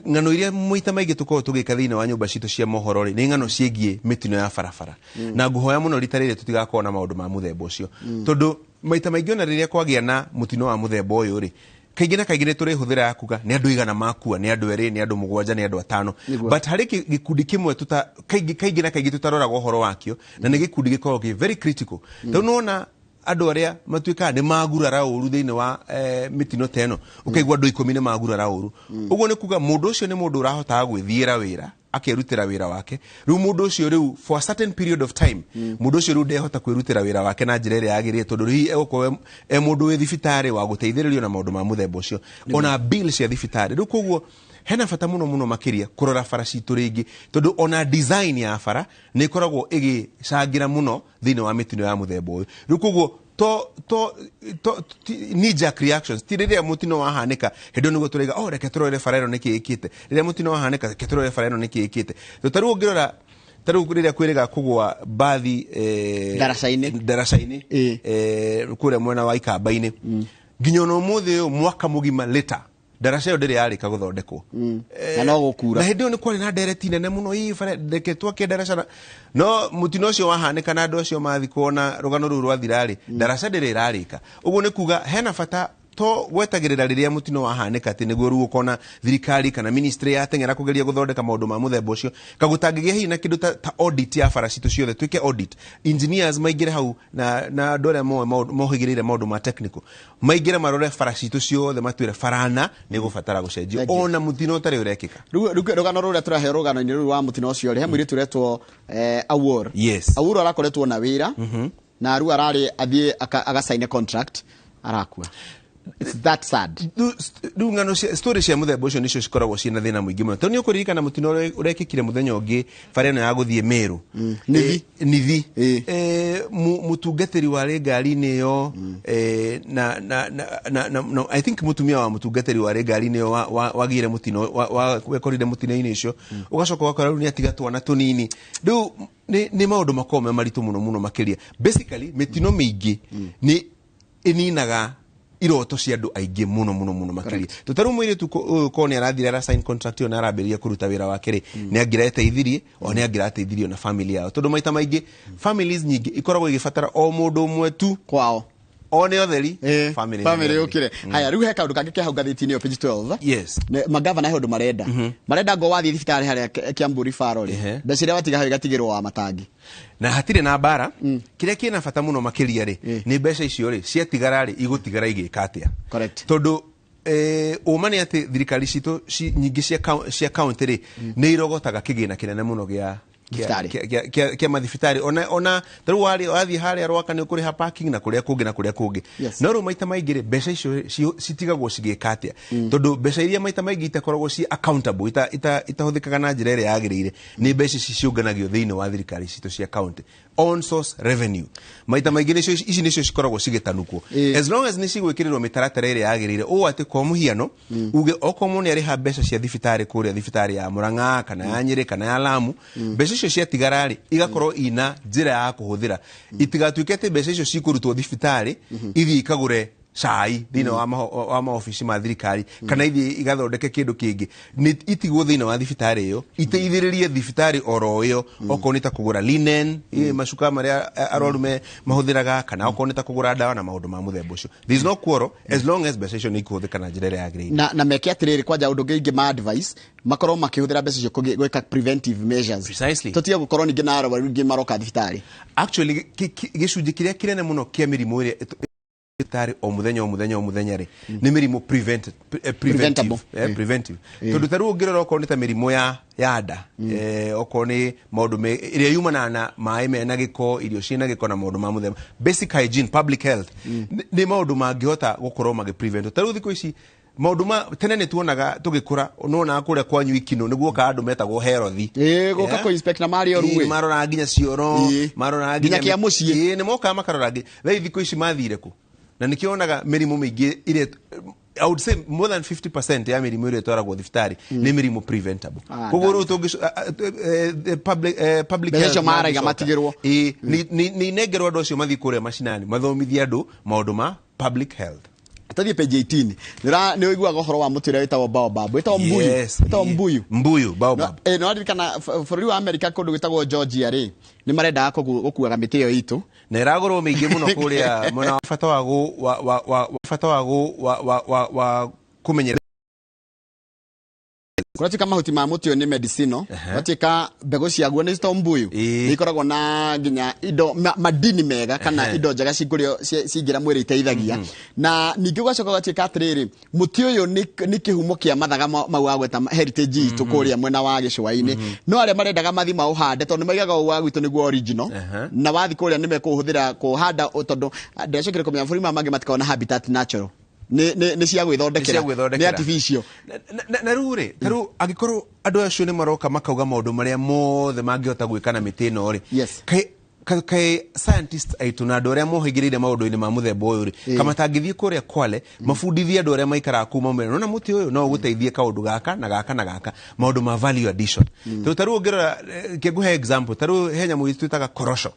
ng'ano iria maita maingĩ tũkoragwo tũgĩka thĩinĩ wa nyũmba citũ cia mohoro rĩ, nĩ ng'ano ciĩgiĩ mĩtino ya barabara. Na ngũhoya mũno rita rĩrĩ tũtigakorwo na maũndũ ma mũthemba ũcio. Tondũ maita maingĩ ona rĩrĩa kwagĩa na mũtino wa mũthemba ũyũ rĩ, kaingĩ na kaingĩ nĩ tũrĩhũthĩra ya kuga nĩ andũ igana makua, nĩ andũ erĩ, nĩ andũ mũgwanja, nĩ andũ atano. But harĩ gĩkundi kĩmwe kaingĩ na kaingĩ tũtaroraga ũhoro wakĩo, na nĩ gĩkundi gĩkoragwo kĩ very critical. Rĩu nĩwona andũ arĩa matuĩkaga nĩ magurara ũru thĩinĩ wa mĩtino ta ĩno, ũkaigua andũ 10 nĩ magurara ũru. Ũguo nĩ kuga mũndũ ũcio nĩ mũndũ ũrahotaga gwĩthiĩra wĩra, akerutĩra wĩra wake. Rĩu mũndũ ũcio rĩu for a certain period of time, mũndũ ũcio rĩu ndehota kwĩrutĩra wĩra wake na njĩra ĩrĩa yagĩrĩire, tondũ hihi egũkorwo e mũndũ wĩ thibitarĩ wa gũteithĩrĩrio na maũndũ ma mũthemba ũcio, ona bill cia thibitarĩ. Rĩu koguo hena bata mũno mũno makĩria kũrora bara citũ rĩngĩ, tondũ ona design ya bara nĩ ĩkoragwo ĩgĩcangĩra mũno thĩinĩ wa mĩtino ya mũthemba ũyũ. Rĩu koguo to knee jerk reactions ti rĩrĩa mũtino wahanĩka hĩndĩ ĩyo nĩguo tũraiga, oh, reke tũrore bara ĩno nĩkĩ ĩkĩte. Rĩrĩa mũtino wahanĩka, reke tũrore bara ĩno nĩkĩ ĩkĩte. Ta rĩu ũngĩrora ta rĩu rĩrĩa kwĩrĩga kũgũa mbathi daraca-inĩ kũrĩa mwena wa Ikamba-inĩ, nginya ona ũmũthĩ ũyũ mwaka mũgima later daraca ĩyo ndĩrĩ yarĩka gũthondekwo. Na no gũkura. Na hĩndĩ ĩyo nĩ kwarĩ na ndereti nene mũno, ĩ bara reke twake daraca. No mũtino ũcio wahanĩka na andũ acio mathikwo na rũgano rũu rwathira rĩ, daraca ndĩrĩ ĩrarĩka. Ũguo nĩ kuga hena bata to gwetagĩrĩra rĩrĩa mũtino wahanĩka atĩ nĩguo rĩu ũkona thirikari kana ministry yateng'era kũgeria gũthondeka maũndũ ma mũthemba ũcio. Kagũtangĩgĩa hihi na kĩndũ ta audit ya bara citũ ciothe, twĩke audit, engineers maingĩre hau na andũ arĩa mohĩgĩrĩire maũndũ ma technical maingĩre marore bara citũ ciothe, matwĩre barana nĩ gũbatara gũcenjio ona mũtino ũtarĩ ũrekĩka. Rĩu rũgano rũrĩa tũraheo rũgano-inĩ rũu rwa mũtino ũcio rĩ, he mũirĩtu ũretwo Awuor. Yes. Awuor arakoretwo na wĩra na rĩu ararĩ athiĩ agacaine contract, arakua. It's that sad. Rĩu ng'ano story cia mũthemba ũcio nĩcio cikoragwo ciĩna thĩna mũingĩ mũno. Tondũ nĩ ũkũririkana mũtino ũrĩa ũrekĩkire mũthenya ũngĩ bara ĩno ya gũthiĩ Meru. Nithi. Nithi. Mũtungatĩri warĩ ngari-inĩ ĩyo, na I think mũtumia wa mũtungatĩri warĩ ngari-inĩ ĩyo wagĩire mũtino, wekorire mũtino-inĩ ũcio. Ũgacoka ũgakora rĩu nĩ atiga twana tũnini. Rĩu nĩ maũndũ makoragwo me maritũ mũno mũno makĩria. Basically mĩtino mĩingĩ nĩ ĩninaga iroto cia andũ aingĩ mũno mũno mũno makĩria. Tũtarĩ mũirĩtu ũyũ korwo nĩ arathire ara sign contract ĩyo na arambĩrĩria kũruta wĩra wake rĩ, nĩ angĩreteithirie o nĩ angĩrateithirio na family yao. Tondũ maita maingĩ families nyingĩ ikoragwo igĩbatara o mũndũ ũmwe tu kwao. O nĩ ũtheri, family nĩ family ũtheri. Yũkire. Haya, rĩu he kaũndũ kangĩ ke hau ngathĩti-inĩ ĩyo, page 12. Yes. Magavana he ũndũ marenda ngo wathiĩ thibitarĩ harĩa Kiambu Referral rĩ, mbeca iria watiga hau igatigĩrwo wa matangi. Na hatirĩ na mbara. Kĩrĩa kĩna bata mũno makĩria rĩ, nĩ mbeca icio rĩ ciatigara rĩ, igũtigara igĩka atĩa? Correct. Tondũ ũma nĩ atĩ thirikari citũ nyingĩ cia county rĩ, nĩ irogotaga kĩgĩna kĩnene mũno gĩa Thibitarĩ. Kĩa mathibitarĩ. Ona tarĩu wathiĩ harĩa Rwaka, nĩ ũkũrĩha parking na kũrĩa kũngĩ na kũrĩa kũngĩ. Yes. No rĩu maita maingĩ rĩ, mbeca icio citigagwo cigĩka atĩa? Tondũ mbeca iria maita maingĩ itakoragwo ci accountable, itahũthĩkaga na njĩra ĩrĩa yagĩrĩire, nĩ mbeca ici ciũnganagio thĩinĩ wa thirikari citũ cia county, own source revenue. Maita maingĩ nĩcio ici nĩcio cikoragwo cigĩtanukwo. As long as nĩ cigwĩkĩrĩrwo mĩtaratara ĩrĩa yagĩrĩire, ũũ atĩ kwa mũhiano uge okorwo mũndũ nĩ arĩha mbeca cia thibitarĩ kũrĩa thibitarĩ ya Murang'a kana ya Nyĩrĩ kana ya Lamu, mbeca icio ciatigara rĩ, igakorwo ina njĩra ya kũhũthĩra, itigatuĩke atĩ mbeca icio cikũrutwo thibitarĩ ithiĩ ikagũre cai thĩinĩ wa maobici ma thirikari kana ithiĩ igathondeke kĩndũ kĩngĩ. Nĩ itigwo thĩinĩ wa thibitarĩ ĩyo, iteithĩrĩrie thibitarĩ oro ĩyo, okorwo nĩ ta kũgũra linen, macuka marĩa arwaru mahũthĩraga, kana okorwo nĩ ta kũgũra ndawa na maũndũ ma mũthemba ũcio. There is no quarrel as long as mbeca icio nĩ ikũhũthĩka na njĩra ĩrĩa yagĩrĩire. Na meke atĩrĩrĩ, kwanja ũndũ ũngĩ ingĩ ma advice makorwo makĩhũthĩra mbeca icio gwĩka preventive measures. Precisely. Tũtige gũkorwo ningĩ na arwaru ingĩ maroka thibitarĩ. Actually, gĩcunjĩ kĩrĩa kĩnene mũno kĩa mĩrimũ ĩrĩa thibitarĩ o mũthenya o mũthenya o mũthenya rĩ, nĩ mĩrimũ preventive. Preventable. Preventive, tondũ ta rĩu ũngĩrora okorwo nĩ ta mĩrimũ ya nda, okorwo nĩ maũndũ ĩrĩa yumanaga na maĩ mena gĩko, irio ciĩna gĩko na maũndũ ma mũthemba, basic hygiene, public health, nĩ maũndũ mangĩhota gũkorwo magĩ ta rĩu thikũ ici. Maũndũ ma tene nĩ tuonaga tũgĩkũra, nĩwonaga kũrĩa kwanyu ikinũ nĩguo kaga andũ metagwo herothi. Ĩĩ, gũka kũ-inspect na marĩ oru ĩ. Maroraga nginya cioro, maroraga nginya kĩa mũciĩ. Ĩĩ, nĩ mokaga makarora nginya thaa thikũ ici mathire kũ? Na nĩkĩo wonaga mĩrimũ mĩingĩ ĩrĩa, I would say more than 50% ya mĩrimũ ĩrĩa ĩtwaragwo thibitarĩ nĩ mĩrimũ preventable. Koguo rĩu public Mbeca health icio maraiga mangĩcoka. matigĩrwo. Ĩĩ, nĩ inengerwo andũ acio mathiĩ kũrĩa macinani mathomithie andũ maũndũ ma public health. Tũthiĩ page 18. Nĩ ũiguaga ũhoro wa mũtĩ ũrĩa wĩtagwo baobab, wĩtagwo mbuyu? Yes. Wĩtagwo mbuyu. Mbuyu, baobab. No, nĩwaririkana bũrũri wa Amerika kũndũ gwĩtagwo Georgia rĩ, nĩ marendaga gũkuaga mĩtĩ ĩyo itũ. Na ĩragũrwo mĩingĩ mũno kũrĩa mwena wa bata wa gũ- wa wa wa wa- bata wa gũ- wa wa wa wa kũmenyera. Kũratuĩka mahuti ma mũtĩ ũyũ nĩ medicinal. Gwatuĩka mbegũ ciaguo nĩ citagwo mbuyu, nĩ ikoragwo na nginya indo madini mega kana indo njega cingũrĩo cingĩra mwĩrĩ iteithagia. Na ningĩ ũgacoka ũgatuĩka atĩrĩrĩ, mũtĩ ũyũ nĩ kĩhumo kĩa mathaga mau wa gweta heritage itũ kũrĩa mwena wa gĩcũa-inĩ. No arĩa marendaga mathi maũhande, tondũ nĩ maigaga ũũ wa gwitũ nĩguo original, na wathi kũrĩa nĩ mekũũhũthĩra kũhanda, tondũ ndĩracokire kũmenya bũrũri maya mangĩ matikoragwo na habitat natural, nĩ cia gwĩthondekera. Nĩ cia gwĩthondekera. Nĩ artificial. Na rĩu rĩ, ta rĩu angĩkorwo andũ acio nĩ maroka makauga maũndũ marĩa mothe mangĩhota gwĩka na mĩtĩ ĩno rĩ, kaĩ scientist aitũ na andũ arĩa mohĩgĩrĩire maũndũ-inĩ ma mũthemba ũyũ rĩ, kama matangĩthiĩ kũrĩa Kwale mabundithie andũ arĩa maikaraga kuu, mamwĩre nona mũtĩ ũyũ no ũgũteithie kaũndũ gaka na gaka na gaka, maũndũ ma value addition? Tondũ ta rĩu ũngĩrora, kĩngũhe example, ta rĩu he nyamũ twĩtaga korosho,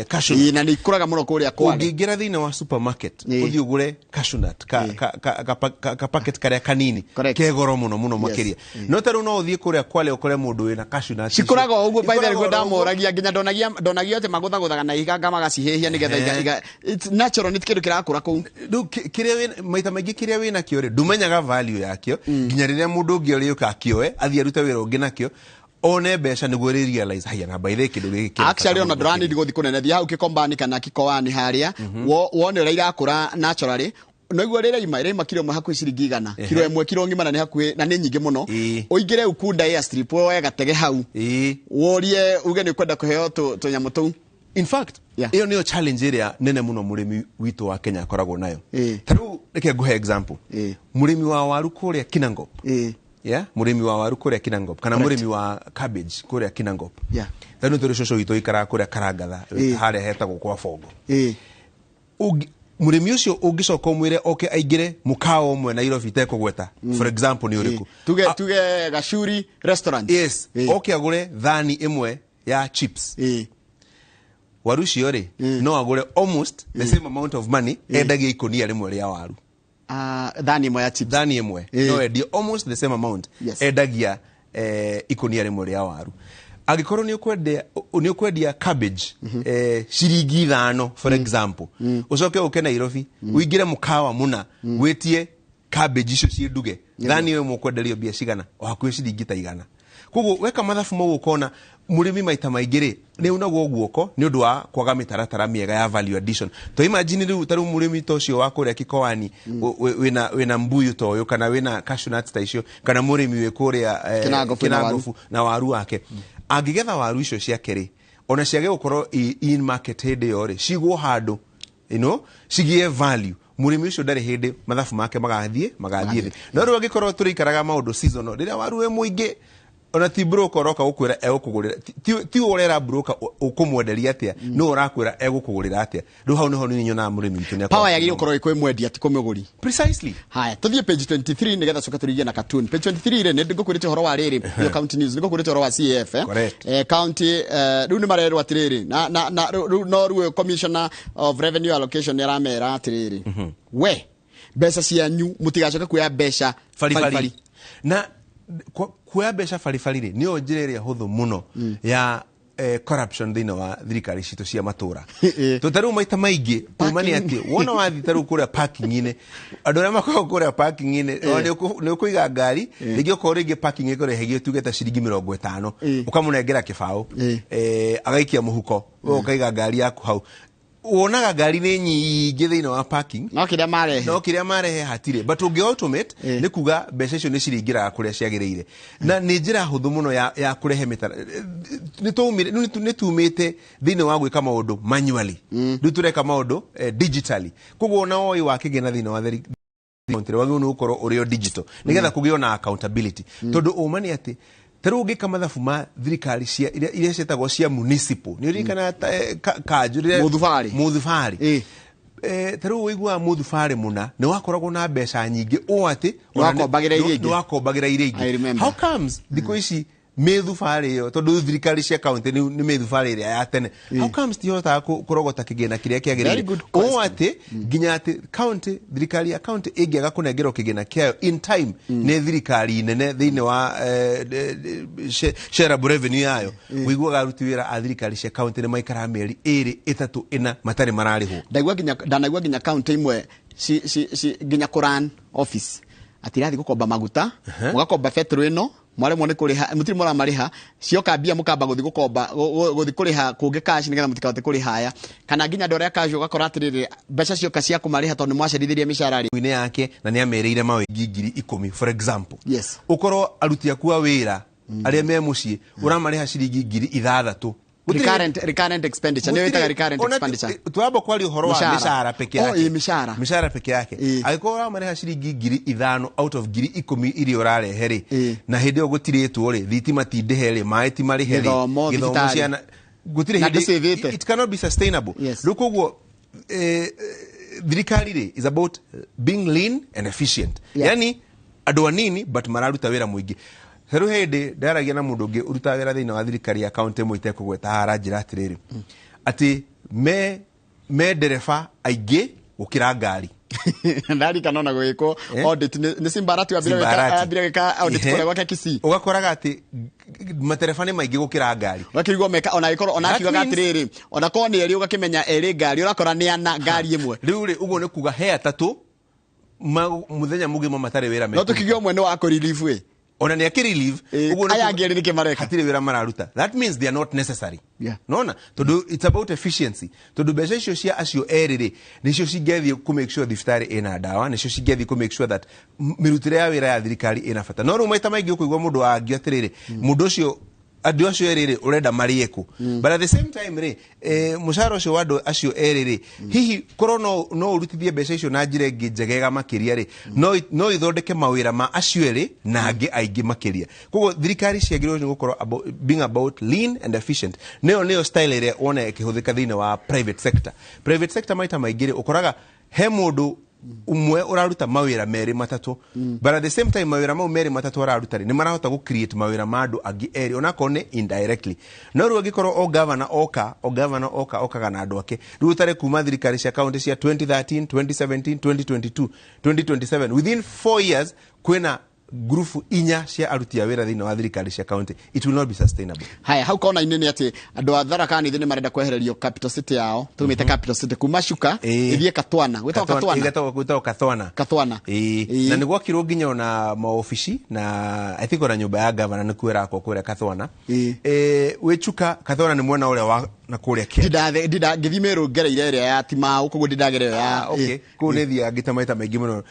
cashew nut. Ĩĩ, na nĩ ikũraga mũno kũrĩa Kwale. Ũngĩingĩra thĩinĩ wa supermarket, ũthiĩ ũgũre cashew nut ka packet karĩa kanini, ke goro mũno mũno makĩria, no ta rĩu no ũthiĩ kũrĩa Kwale ũkore mũndũ wĩna cashew nut icio. Cikũraga o ũguo by the way. Ikũraga o ũguo. Ndamoragia nginya ndonagia atĩ magũthagũthaga na ihiga magacihĩhia nĩgetha it's natural, nĩ kĩndũ kĩrakũra kũu. Rĩu kĩrĩa maita maingĩ kĩrĩa wĩ nakĩo rĩ, ndũmenyaga value yakĩo nginya rĩrĩa mũndũ ũngĩ ũrĩũka akĩoe athiĩ arute wĩra ũngĩ nakĩo one mbeca, nĩguo rĩ realize haya na by the way kĩndũ gĩkĩ kĩna bata Actually, ona mũno ndũranindi makĩria. gũthiĩ kũnene, thiĩ hau Kĩkombani kana Kikoani harĩa wone ũrĩa irakũra naturally. Noiguo rĩrĩa iraima kiro ĩmwe hakuhĩ ciringi 100, kiro ĩmwe, kiro ng'ima, na nĩ hakuhĩ na nĩ nyingĩ mũno. Ũingĩre Ukunda Airstrip, woe gatege hau, worie uge nĩ ũkwenda kũheo tũnyamũ tũu. In fact, ĩyo nĩyo challenge ĩrĩa nene mũno mũrĩmi witũ wa Kenya akoragwo nayo. Ta rĩu reke ngũhe example. Mũrĩmi wa waru kũrĩa Kinangop, yeah? Mũrĩmi wa waru kũrĩa Kinangop kana mũrĩmi wa cabbage kũrĩa Kinangop, ta rĩu tũrĩ cũcũ witũ ikaraga kũrĩa Karangatha, harĩa hetagwo kwa Bongo. Mũrĩmi ũcio ũngĩcoka ũmwĩre oke aingĩre mũkawa ũmwe Nairobi itekũgweta, for example nĩ ũrĩkũ? Tuge tuge Gacuri Restaurant. Yes. Oke agũre thani ĩmwe ya chips, waru icio rĩ, no agũre almost the same amount of money endagia ikũnia rĩmwe rĩa waru. Ah, thani ĩmwe ya chips. Thani ĩmwe no endie almost the same amount endagia ikũnia rĩmwe rĩa waru. Angĩkorwo nĩ ũkwendia cabbage ciringi 5, for example, ũcoke ũke Nairobi, ũingĩre mũkawa mũna, wĩtie cabbage icio ciĩ nduge, thani ĩyo ĩmwe ũkwenderio mbia cigana? O hakuhĩ ciringi ta 100. Koguo weka mathabu mau, ũkona mũrĩmi maita maingĩ rĩ, nĩ unagwo guoko nĩ ũndũ wa kwaga mĩtaratara mĩega ya value addition. To imagine rĩu ta rĩu mũrĩmi ta ũcio wa kũrĩa Kikoani wĩna mbuyu ta ũyũ, kana wĩna cashew nuts ta icio, kana mũrĩmi wĩ kũrĩa Kĩnangobu na waru. Kĩnangobu na waru wake, angĩgetha waru icio ciake rĩ, ona ciage gũkorwo in market hĩndĩ ĩyo rĩ, cigwo handũ cigĩe value, mũrĩmi ũcio ndarĩ hĩndĩ mathabu make magathiĩ thĩ. No rĩu angĩkorwo tũrĩikaraga maũndũ seasonal, rĩrĩa waru wĩ mũingĩ, ona ti broker ũroka gũkwĩra egũkũgũrĩra, ti we ũrera broker ũkũmwenderia atĩa, no ũrakwĩra egũkũgũrĩra atĩa. Rĩu hau nĩho niĩ nyonaga mũrĩmi witũ nĩ Power yagĩrĩirwo gũkorwo ĩ kwĩ mwendia, ti kwĩ mũgũri. Precisely. Haya, tuthiĩ page 23 nigetha coke tũrigie na cartoon. Page 23 rĩ, nĩ ngũkwĩrĩte ũhoro wa rĩrĩ, ĩyo county news, nĩ ngũkwĩrĩte ũhoro wa CAF. Correct. County rĩu nĩ marerwo atĩrĩrĩ, na rĩu no rĩu Commissioner of Revenue Allocation nĩ aramera atĩrĩrĩ, we mbeca cianyu mũtigacoke kuoya mbeca baribari. Na kuoya mbeca baribari rĩ, nĩyo njĩra ĩrĩa hũthũ mũno ya corruption thĩinĩ wa thirikari citũ cia matũra. To ta rĩu maita maingĩ uma nĩ atĩ wona wathiĩ ta rĩu kũrĩa parking-inĩ, andũ arĩa makoragwo kũrĩa parking-inĩ, ona nĩ ũkũiga ngari rĩngĩ, okorwo rĩngĩ parking ĩkũrĩhagio tuge ta ciringi 50, ũkamũnengera kĩbaũ, agaikia mũhuko, we ũkaiga ngari yaku hau. Wonaga ngari nĩ nyingĩ thĩinĩ wa parking, no kĩrĩa marehe, no kĩrĩa marehe hatirĩ. But ũngĩ automate, nĩ kuga mbeca icio nĩ cirĩingĩraga kũrĩa ciagĩrĩire, na nĩ njĩra hũthũ mũno ya kũrehe mĩtara. Nĩ tumĩte thĩinĩ wa gwĩka maũndũ manually, rĩu tũreka maũndũ digitally. Koguo ona woi wa kĩgĩna thĩinĩ wa wagĩrĩirwo nĩ gũkorwo ũrĩ o digital, nĩgetha kũgĩo na accountability. Tondũ ũma nĩ atĩ ta rĩu ũngĩka mathabu ma thirikari cia iria ciĩtagwo cia municipal, nĩ ũririkanaga kanjũ Mũthubarĩ. Mũthubarĩ. Ta rĩu ũiguaga mũthubarĩ mũna nĩ wakoragwo na mbeca nyingĩ ũũ atĩ Nĩ wakombagĩra iria ingĩ. Nĩ wakombagĩra iria I ingĩ. remember. How comes thikũ ici mĩthubarĩ ĩyo, tondũ thirikari cia kaunti nĩ mĩthubarĩ ĩrĩa ya tene, how comes tihotaga kũrogota kĩgĩna kĩrĩa Very kĩagĩrĩire, good ũũ question. atĩ nginya atĩ county, thirikari ya county ĩngĩaga kũnengerwo kĩgĩna kĩayo in time nĩ thirikari nene thĩinĩ wa shareable revenue yayo, ũiguaga aruti wĩra a thirikari cia county nĩ maikaraga mĩeri 2, 3, 4 matarĩ mararĩhwo. Ndaigua nginya, ndanaigua nginya county imwe ci nginya kũran office atĩ irathiĩ gũkomba maguta, mũgakomba betũrũ ĩno, mwaremwo nĩ kũrĩha, mũtirĩ mũramarĩha, cioka mbia mũkamba gũthiĩ gũkomba, gũthiĩ kũrĩha kũngĩ cash, nĩgetha mũtikahote kũrĩha aya, kana nginya andũ arĩa cash, ũgakora atĩrĩrĩ, mbeca cioka cia kũmarĩha tondũ nĩ mwacerithĩria mĩcara rĩ. Inĩ yake na nĩ amerĩire mawĩgi 10,000, for example, Yes. ũkorwo aruti aku a wĩra arĩa me mũciĩ ũramarĩha ciringi 6,000. Recurrent expenditure nĩyo ĩtaga recurrent expenditure. Twamba kwaria ũhoro wa Mĩcara. mĩcara peke Oh, yake. ĩ, mĩcara. Mĩcara peke yake. Angĩkorwo ũramarĩha ciringi 5,000 out of 10,000 iria ũrarehe rĩ, na hĩndĩ ĩyo gũtirĩtwo rĩ, thitima ti ndĩhe rĩ, maĩ ti marĩhe rĩ, Gĩthomo, gĩthomo, thibitarĩ. ciana gũtirĩ Na hĩndĩ ndũcĩvĩte. It cannot be sustainable. Rĩu koguo thirikari rĩ is about being lean and efficient. Yani andũ anini but mararuta wĩra mũingĩ. Rĩu hĩndĩ ndaragia na mũndũ ũngĩ ũrutaga wĩra thĩinĩ wa thirikari ya kaunti ĩmwe itekũgweta haha, aranjĩra atĩrĩrĩ, atĩ me ndereba aingĩ gũkĩra ngari. Ndarikana ona gwĩkwo audit nĩ Simbarati wambire gwĩka, Simbarati. ambire gwĩka audit kũrĩa gwake Kisii. Ũgakoraga atĩ matereba nĩ maingĩ gũkĩra ngari. Ũgakĩrigwo meka ona ĩkorwo ona That akiugaga means- atĩrĩrĩ, ona korwo nĩ erĩ, ũgakĩmenya erĩ ngari, ũrakora nĩ ana ngari ĩmwe. Rĩu rĩ, ũguo nĩ kuga he atatũ mũthenya mũgima matarĩ wĩra No mekũruta. tũkiuge ũmwe nĩ wa kũrelieve ĩ. Ona nĩ akĩrelieve. Ũguo nĩ Aya kuga- angĩ erĩ nĩkĩ mareka? Hatirĩ wĩra mararuta. That means they are not necessary. Nona tondũ it's about efficiency, tondũ mbeca icio cia acio erĩ rĩ, nĩcio cingĩathiĩ kũ make sure thibitarĩ ĩna ndawa, nĩcio cingĩathiĩ kũ make sure that mĩrutĩre ya wĩra ya thirikari ĩna bata. No rĩu maita maingĩ ũkũigua mũndũ wangio atĩrĩrĩ, mũndũ ũcio, andũ acio erĩ rĩ, ũrenda marĩe kũ? But at the same time rĩ, mũcara ũcio wa andũ acio erĩ rĩ, hihi korwo no ũrutithie mbeca icio na njĩra ĩngĩ njegega makĩria rĩ, no ithondeke mawĩra ma acio erĩ na angĩ aingĩ makĩria. Koguo thirikari ciagĩrĩirwo nĩ gũkorwo being about lean and efficient. Nĩyo style ĩrĩa wona ĩkĩhũthĩka thĩinĩ wa private sector. Private sector maita maingĩ rĩ, ũkoraga he mũndũ ũmwe ũraruta mawĩra merĩ matatũ, but at the same time mawĩra mau merĩ matatũ araruta rĩ, nĩ marahota gũ create mawĩra ma andũ angĩ erĩ, onakorwo nĩ indirectly. No rĩu angĩkorwo o governor oka, o governor oka okaga na andũ ake, rĩu ũtarĩ kuma thirikari cia county cia 2013, 2017, 2022, 2027, within 4 years kwĩna Ngurubu inya cia aruti a wĩra thĩinĩ wa thirikari cia county, it will not be sustainable. Haya, hau kona-inĩ nĩ atĩ andũ a Tharaka Nithi nĩ marenda kwehererio capital city yao, tũmĩte capital city kuma Chuka ĩthiĩ Katwana. Gwĩtagwo Katwana. Gwĩtagwo Kathwana. Kathwana. Ĩĩ. Na nĩ gwakirwo nginya ona maobici, na I think ona nyũmba ya governor nĩ kuo ĩrakwo kũrĩa Kathwana. Wĩ Chuka, Kathwana nĩ mwena ũrĩa wa na kũrĩa Kenya. Ndindathe ndinda ngĩthiĩ Meru ngereire ĩrĩa ya Timau, koguo ndindagerera ĩyo ya Ah, okay. Kũu nĩ thiaga ngĩte maita maingĩ mũno.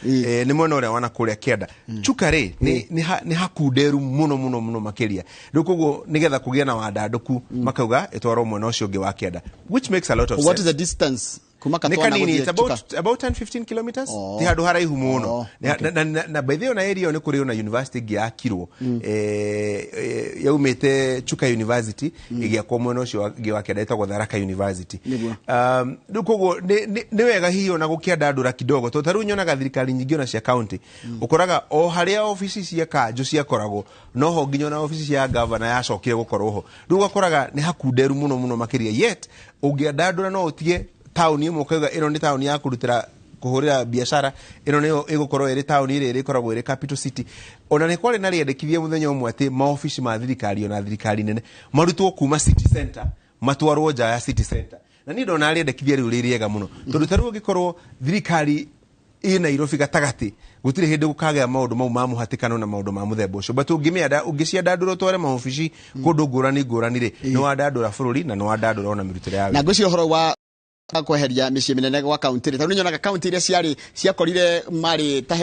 Nĩ mwena ũrĩa wa na kũrĩa kĩanda. Chuka rĩ, nĩ hakunderu mũno mũno mũno makĩria. Rĩu koguo nĩgetha kũgĩe na wandandũku, makauga ĩtwarwo mwena ũcio ũngĩ wa kĩanda, which makes a lot of What is sense. the distance kuma Nĩ Katwana kanini, gũthiĩ it's about, Chuka? about 10 15 kilometers. Oh. Ti handũ haraihu mũno. Oh, Na by the way, ona area ĩyo nĩ kũrĩ ona university ĩngĩ yakirwo, yaumĩte Chuka University ĩgĩakwo mwena ũcio ũngĩ wa kĩanda, ĩtagwo Tharaka University. Rĩu koguo nĩ wega hihi ona gũkĩandandũra kidogo, tondũ ta rĩu nyonaga thirikari nyingĩ ona cia county, ũkoraga o harĩa obici cia kanjũ ciakoragwo noho nginya ona obici cia governor yacokire gũkorwo ho. Rĩu ũgakoraga nĩ hakunderu mũno mũno makĩria, yet ũngĩandandũra no ũtige taũni ĩmwe ũkauga ĩno nĩ taũni ya kũrutĩra kũhũrĩra biacara, ĩno nĩyo ĩgũkorwo ĩrĩ taũni ĩrĩa ĩrĩkoragwo ĩrĩ capital city. Ona nĩ kwarĩ na rĩendekithia mũthenya ũmwe atĩ maobici ma thirikari ona thirikari nene marutwo kuma city center matwarwo nja ya city center, na niĩ ndona rĩendekithia rĩu rĩ rĩega mũno, tondũ ta rĩu ũngĩkorwo thirikari ĩ Nairobi gatagatĩ, gũtirĩ hĩndĩ gũkagĩa maũndũ mau ma mũhatĩkano na maũndũ ma mũthemba ũcio. But ũngĩmĩanda, ũngĩciandandũra ũtware maobici kũndũ ngũrani ngũrani rĩ, nĩ wandandũra bũrũri na nĩ wandandũra ona mĩrutĩre ya Na wĩra. Ngwĩciria ũhoro wa kweheria mĩciĩ mĩnene gwa kaunti rĩ, tondũ nĩnyonaga kaunti iria ciarĩ ciakorire marĩ ta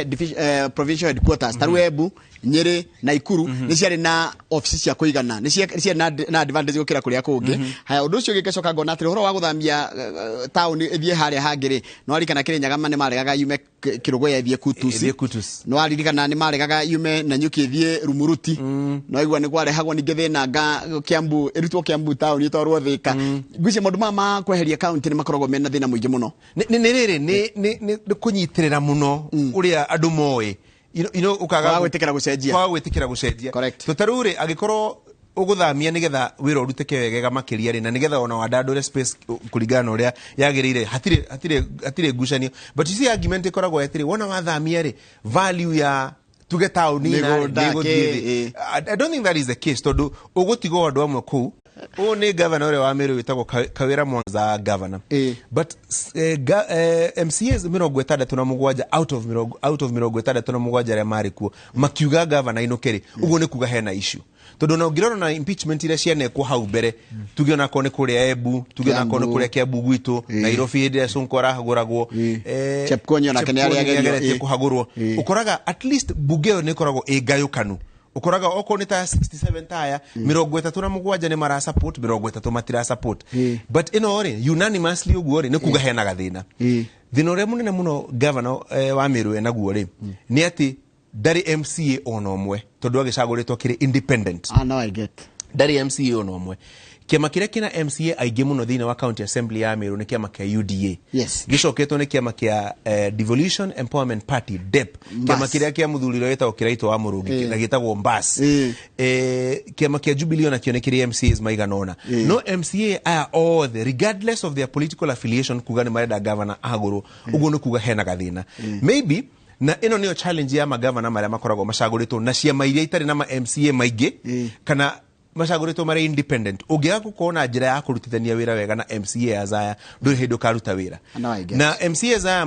provincial headquarters, ta rĩu Embu, Nyĩrĩ, Naikuru, nĩ ciarĩ na obici cia kũigana, nĩ ciarĩ na advantage gũkĩra kũrĩa kũngĩ. Haya, ũndũ ũcio ũngĩ ngacoka ngona atĩrĩ, ũhoro wa gũthamia taũni ĩthiĩ harĩa hangĩ rĩ, nĩ waririkana Kĩrĩnyaga nĩ maregaga yume Kĩrũgũya ĩthiĩ Kutus. Ĩthiĩ Kutus. Nĩ waririkana nĩ maregaga yume Nanyuki ĩthiĩ Rumuruti. No waigua nĩ kwarehagwo ningĩ thĩna nga Kiambu, ĩrutwo Kiambu taũni ĩtwarwo Thĩka. Ngwĩciria maũndũ maya ma kweheria kaunti nĩ makoragwo mena thĩna mũingĩ mũno. Nĩ rĩrĩ, nĩ kũnyitĩrĩra mũno ũrĩa andũ moĩ. Ũkaga Kwaga gwĩtĩkĩra gũcenjia. Kwaga gwĩtĩkĩra gũcenjia. To ta rĩu rĩ, angĩkorwo ũgũthamia nĩgetha wĩra ũrutĩke wega makĩria rĩ, na nĩgetha ona wandandũre space kũringana na ũrĩa yagĩrĩire, hatirĩ ngucanio. But you see, argument ĩkoragwo atĩrĩ, wona wathamia rĩ, value ya tuge taũni na rĩ, Mĩgũnda, nĩĩgũthiĩ kĩ, thĩ. I don't think that is the case, tondũ ũgũtigwo andũ amwe kũu. Ũyũ nĩ governor ũrĩa wa Meru wĩtagwo Kawĩra Mwanza governor. But MCAs 67 out of 67 arĩa marĩ kuo makiuga governor ainũke rĩ, ũguo nĩ kuga hena issue. Tondũ ona ũngĩrora na impeachment iria cianekwo hau mbere, tuge onakorwo nĩ kũrĩa Embu, tuge onakorwo nĩ Kiambu. kũrĩa Kiambu gwitũ, Nairobi hĩndĩ ĩrĩa Sonko arahagũragwo, Chepkonyo onake nĩ Chepkonyo arĩa nĩ ageretie kũhagũrwo. Ũkoraga at least bunge ĩyo nĩ ĩkoragwo ĩ ngayũkanu. Ũkoraga okorwo nĩ ta 67 taya, 37 nĩ mara support, 30 matira support. But ĩno rĩ, unanimously ũguo rĩ, nĩ kuga hena gathĩna. Thĩna ũrĩa mũnene mũno governor wa Meru enaguo rĩ, nĩ atĩ ndarĩ MCA ona ũmwe, tondũ agĩcagũrĩtwo akĩrĩ independent. Ah, now I get. Ndarĩ MCA ona ũmwe. Kĩama kĩrĩa kĩna MCA aingĩ mũno thĩinĩ wa County Assembly ya Meru nĩ kĩama kĩa UDA. Gĩcoketwo nĩ kĩama kĩa Devolution Empowerment Party, DEP. Mbas. Kĩama kĩrĩa kĩa mũthuri ũrĩa wĩtagwo Kĩraitũ wa Mũrũngi, na gĩtagwo Mbas. Kĩama kĩa Jubilee onakĩo nĩ kĩrĩ MCAs maigana ũna. No MCA aya othe, regardless of their political affiliation, kuga nĩ marenda governor ahagũrwo, ũguo nĩ kuga hena gathĩna. Maybe na ĩno nĩyo challenge ya magavana marĩa makoragwo macagũrĩtwo na ciama iria itarĩ na ma MCA maingĩ, kana macagũrĩtwo marĩ independent. Ũngĩaga gũkorwo na njĩra ya kũrutithania wĩra wega na MCA aya, ndũrĩ hĩndĩ ũkaruta wĩra. No, I get. Na MCA aya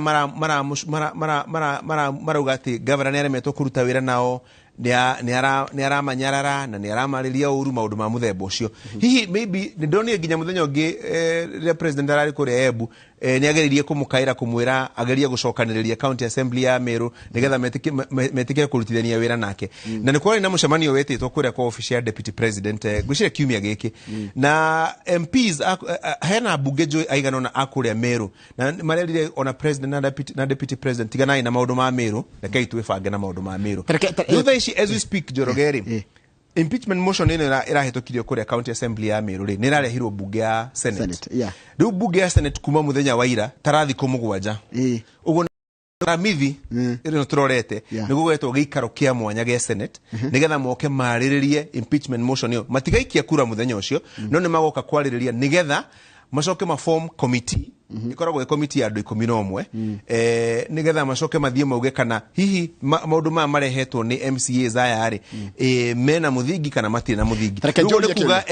marauga atĩ governor nĩ aremetwo kũruta wĩra nao, nĩ aramanyarara na nĩ aramarĩria ũru, maũndũ ma mũthemba ũcio. Hihi maybe nĩ ndonire nginya mũthenya ũngĩ, rĩrĩa president ararĩ kũrĩa Embu, nĩ ageririe kũmũkaĩra, kũmwĩra agerie gũcokanĩrĩria County Assembly ya Meru nĩgetha metĩkĩre kũrutithania wĩra nake. Na nĩ kwarĩ na mũcemanio wetĩtwo kũrĩa kwa office ya deputy president, ngwĩciria kiumia gĩkĩ, na MPs hena mbunge njũĩ aigana ũna a kũrĩa Meru, na marerire ona president na deputy president, tiganai na maũndũ ma Meru, rekei twĩbange na maũndũ ma Meru. Rĩu thaa ici as we speak, Njoroge rĩ, impeachment motion ĩno ĩrahĩtũkirio kũrĩa County Assembly ya Meru rĩ, nĩ ĩrarehirwo bunge ya Senate. Senate, yeah. Rĩu bunge ya Senate kuma mũthenya wa ira tara thikũ 7, ũguo Ramithi ĩno tũrorete, nĩ gũgetwo gĩikaro kĩa mwanya gĩa Senate nĩgetha moke marĩrĩrie impeachment motion ĩyo. Matigaikia kura mũthenya ũcio, no nĩ magoka kwarĩrĩria nĩgetha Macoke ma form committee, ĩkoragwo ĩ committee ya andũ 11, nĩgetha macoke mathiĩ mauge kana hihi maũndũ maya marehetwo nĩ MCAs aya rĩ, mena mũthingi kana matirĩ na mũthingi. Reke Rĩu njũrie nĩ kuga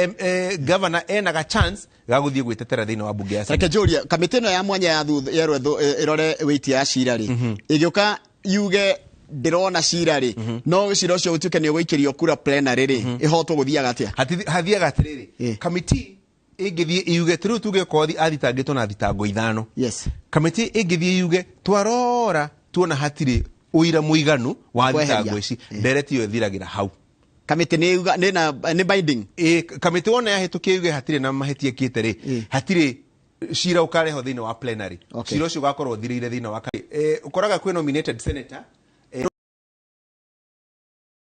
governor ena ga chance ga gũthiĩ gwĩtetera thĩinĩ wa bunge ya Reke njũrie, kamĩtĩ ĩno ya mwanya ya thutha yerwo ĩrore wĩitia ya cira rĩ, ĩgĩũka yuge ndĩrona cira rĩ, no cira ũcio ũtuĩke nĩ ũgũikĩrio kura plenary rĩ, ĩhotwo gũthiaga atĩa? Hathiaga atĩrĩrĩ, kamĩtĩ ĩngĩthiĩ yuge ta rĩu tuge kothi athitangĩtwo na thitango 5, kamĩtĩ ĩngĩthiĩ yuge twarora tuona hatirĩ ũira mũiganu wa Kweheria. thitango ici, ndereti ĩyo ĩthiragĩra hau. Kamĩtĩ nĩ yuga nĩ na nĩ binding? Ĩ, kamĩtĩ wona yahĩtũkia yuge hatirĩ na mahĩtia ĩkĩte rĩ, hatirĩ cira ũkarehwo thĩinĩ wa plenary. Cira ũcio ũgakorwo ũthirĩire thĩinĩ wa ũkoraga kwĩ nominated senator,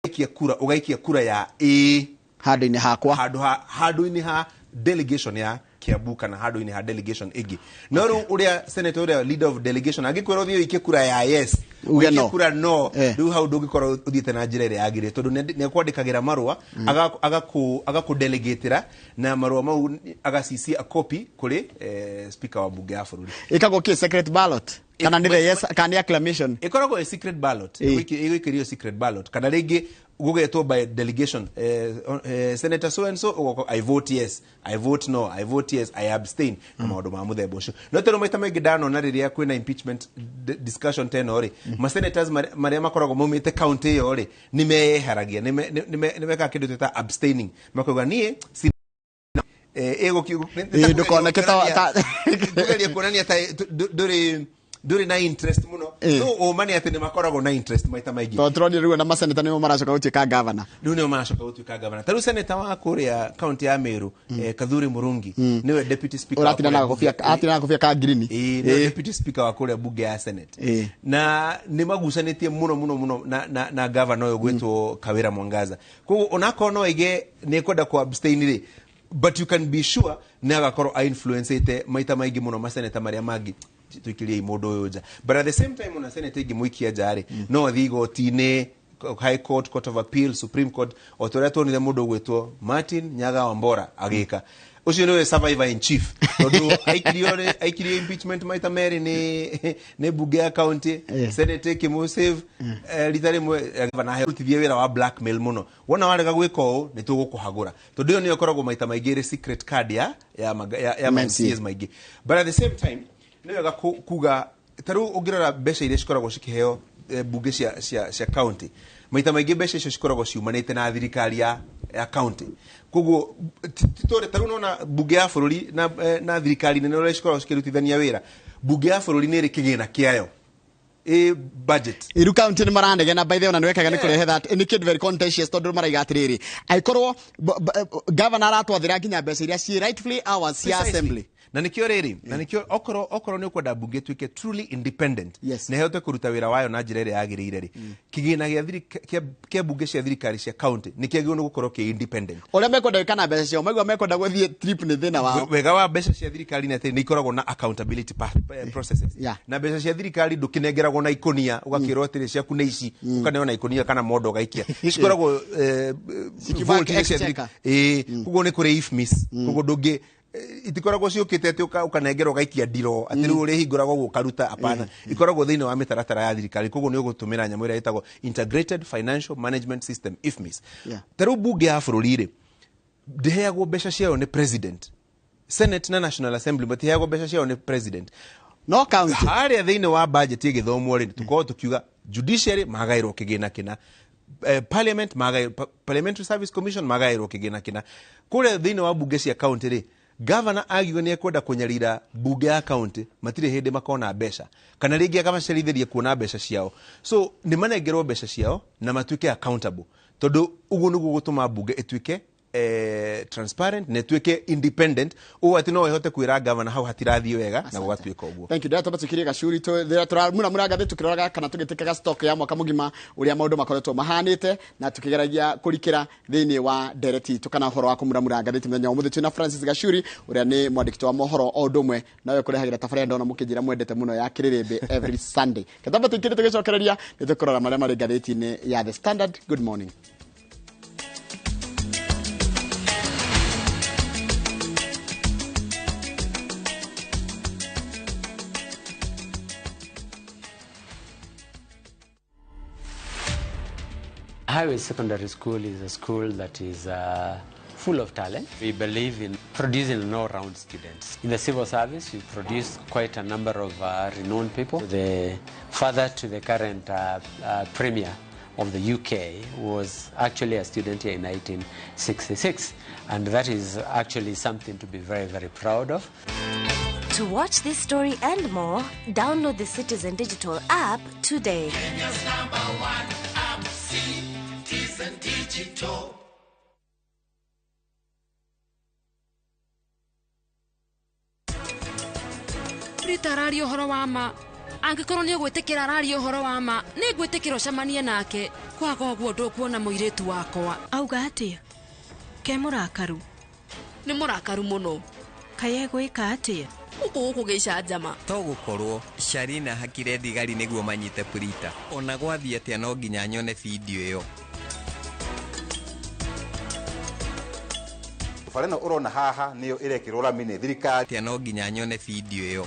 ũgaikia kura, ũgaikia kura ya ĩĩ handũ-inĩ hakwa, handũ-inĩ ha delegation ya Kiambu kana handũ-inĩ ha delegation ĩngĩ. No rĩu ũrĩa senator, ũrĩa leader of delegation angĩkwĩra ũthiĩ ũikie kura ya yes, uge ũikie no. Kura no, rĩu hau ndũngĩkorwo ũthiĩte na njĩra ĩrĩa yagĩrĩire, tondũ nĩ akwandĩkagĩra marũa, agakũdelegatĩra na marũa mau, agacicia a copy kũrĩ speaker wa bunge ya bũrũri. Ĩkagwo kĩ secret ballot kana nĩ the yes kana nĩ acclamation? Ĩkoragwo ĩ secret ballot. Ĩgũikĩrio secret ballot kana rĩngĩ gũgetwo by delegation, senator so and so ũgoka, "I vote yes," "I vote no," "I vote yes," "I abstain," na maũndũ ma mũthemba ũcio. No tondũ maita maingĩ ndanona rĩrĩa kwĩna impeachment discussion ta ĩno rĩ, masenators marĩa makoragwo maumĩte county ĩyo rĩ, nĩ meyeheragia, nĩ mekaga kĩndũ twĩta abstaining, makauga niĩ Ndũkoneke kũgeria kuonania ta ndũrĩ na interest mũno. No ũma nĩ atĩ nĩ makoragwo na interest maita maingĩ. Tondũ tũronire rĩu ona maseneta nĩmo maracoka gũtuĩka gavana. Rĩu nĩo maracoka gũtuĩka gavana. Ta rĩu seneta wa kũrĩa kaunti ya Meru, Kathuri Murungi, nĩwe deputy speaker wa ũratina na kũrĩa gobia, atina na gobia ka green. Ĩĩ, nĩwe deputy speaker wa kũrĩa bunge ya Senate. Na nĩ magucanĩtie mũno mũno mũno na gavana ũyũ gwĩtwo Kawira Mwangaza. Koguo onakorwo no aige nĩ ekwenda ku abstain rĩ, but you can be sure nĩ agakorwo ainfluencĩte maita maingĩ mũno maseneta marĩa mangĩ, tũikĩriei mũndũ ũyũ nja. But at the same time, ona seneta ĩngĩmũikia nja rĩ, no athiĩ igoti-inĩ, High Court, Court of Appeal, Supreme Court, o ta ũrĩa tuonire mũndũ ũgwĩtwo Martin Nyaga Wambora agĩka. Ũcio nĩwe survivor in chief, tondũ aikirio impeachment maita merĩ nĩ bunge ya county, Senate ĩkĩmũ-save rita rĩmwe, gavana arutithie wĩra wa blackmail mũno, wona warega gwĩka ũũ nĩ tũgũkũhagũra, tondũ ĩyo nĩyo ĩkoragwo maita maingĩ ĩrĩ secret card ya ma MCA. MCAs maingĩ. But at the same time, nĩ wega kuga ta rĩu ũngĩrora mbeca iria cikoragwo cikĩheo bunge cia county, maita maingĩ mbeca icio cikoragwo ciumanĩte na thirikari ya county. Koguo ta rĩu nona bunge ya bũrũri na thirikari nene ũrĩa cikoragwo cikĩrutithania wĩra, bunge ya bũrũri nĩ ĩrĩ kĩgĩna kĩayo, ĩ budget. Iru county nĩ maranegena, by the way, ona nĩ wekaga nĩ kũrehe that nĩ kĩndũ very contentious, tondũ maraiga atĩrĩrĩ, angĩkorwo governor aratwathĩra nginya mbeca iria ciĩ rightfully ours cia Precisely. assembly. Na nikio rĩrĩ, na nikio okorwo nĩ ũkwenda bunge ĩtuĩke truly independent na ĩhote kũruta wĩra wayo na njĩra ĩrĩa yagĩrĩire rĩ, kĩgĩna kĩa bunge cia thirikari cia county nĩ kĩagĩrĩirwo nĩ gũkorwo kĩ independent. Ũrĩa mekwenda gwĩka na mbeca ciao, maigua mekwenda gũthiĩ trip nĩ thĩna wao. Wega wa mbeca cia thirikari nĩ atĩ nĩ ikoragwo na accountability processes. Na mbeca cia thirikari ndũkĩnengeragwo na ikũnia ũgakĩrwo atĩrĩ ciaku nĩ ici, ũkaneo na ikũnia kana mondo ũgaikia. Cikoragwo Cikiuma vault-inĩ cia exchequer. thirikari. Ĩĩ, koguo nĩ kũrĩ IFMIS, koguo ndũngĩ itikoragwo ciũkĩte atĩ ũkanengerwo ũgaikia ndiro atĩ rĩu ũrĩhingũraga ũguo ũkaruta. Hapana, ikoragwo thĩinĩ wa mĩtaratara ya thirikari, koguo nĩ ũgũtũmĩra nyamũ ĩrĩa ĩtagwo Integrated Financial Management System, IFMIS. Ta rĩu bunge ya bũrũri rĩ, ndĩheagwo mbeca ciayo nĩ president. Senate na National Assembly matiheagwo mbeca ciao nĩ president. No county. Harĩa thĩinĩ wa budget ĩgĩthomwo rĩ, tũkorwo tũkiuga judiciary magaĩrwo kĩgĩna kĩna, parliament magaĩrwo, Parliamentary Service Commission magaĩrwo kĩgĩna kĩna. Kũrĩa thĩinĩ wa bunge cia county rĩ, governor agiuga nĩ ekwenda kũnyarira bunge ya county, matirĩ hĩndĩ makona mbeca, kana rĩngĩ akamacerithĩria kuona mbeca ciao. So nĩ manengerwo mbeca ciao na matuĩke accountable, tondũ ũguo nĩguo gũtũma bunge ĩtuĩke transparent na ĩtuĩke independent, ũũ atĩ no ĩhote kwĩra governor hau hatirathiĩ wega, na gũgatuĩka ũguo. Thank you. Ndĩratamba tukirie gacuri tũramura ngathĩ tukĩroraga kana tũgĩtĩkaga stock ya mwaka mũgima ũrĩa maũndũ makoretwo mahanĩte, na tukĩgeragia kũrikĩra thĩinĩ wa ndereti itũ kana ũhoro wa kũmuramura ngathĩti mũthenya wa ũmũthĩ. Twĩna Francis Gacuri ũrĩa nĩ mwandĩki wa mohoro o ũndũ ũmwe nawe kũrehagĩra tabarĩra ndona mũkĩnjĩra mwendete mũno ya Kĩrĩrĩmbĩ every Sunday. Ketamba tũikĩrĩ tũgĩcokereria nĩ tũkũrora marĩa marĩ ngathĩti-inĩ ya The Standard. Good morning. Highway Secondary School is a school that is full of talent. We believe in producing an all-round students. In the civil service, we produce quite a number of renowned people. The father to the current premier of the UK was actually a student here in 1966, and that is actually something to be very, very proud of. To watch this story and more, download the Citizen Digital app today. Kenya's number one app, Citizen Digital. Rita araria ũhoro wa ma. Angĩkorwo nĩ ũgwĩtĩkĩra araria ũhoro wa ma, nĩ ngwĩtĩkĩra ũcemanie nake. Kwaga ũguo ndũkuona mũirĩtu wakwa. Auga atĩa? Ke mũrakaru? Nĩ mũrakaru mũno. Kaĩ egwĩka atĩa? Gũkũ gũkũgĩcanjama. To gũkorwo Sharina hakire thigari nĩguo manyite Prita. Ona gwathiĩ atĩa no nginya nyone video ĩyo. Bara ĩno ũrona haha nĩyo ĩrekĩrwo rami nĩ thirikari. Atĩa no nginya nyone video ĩyo.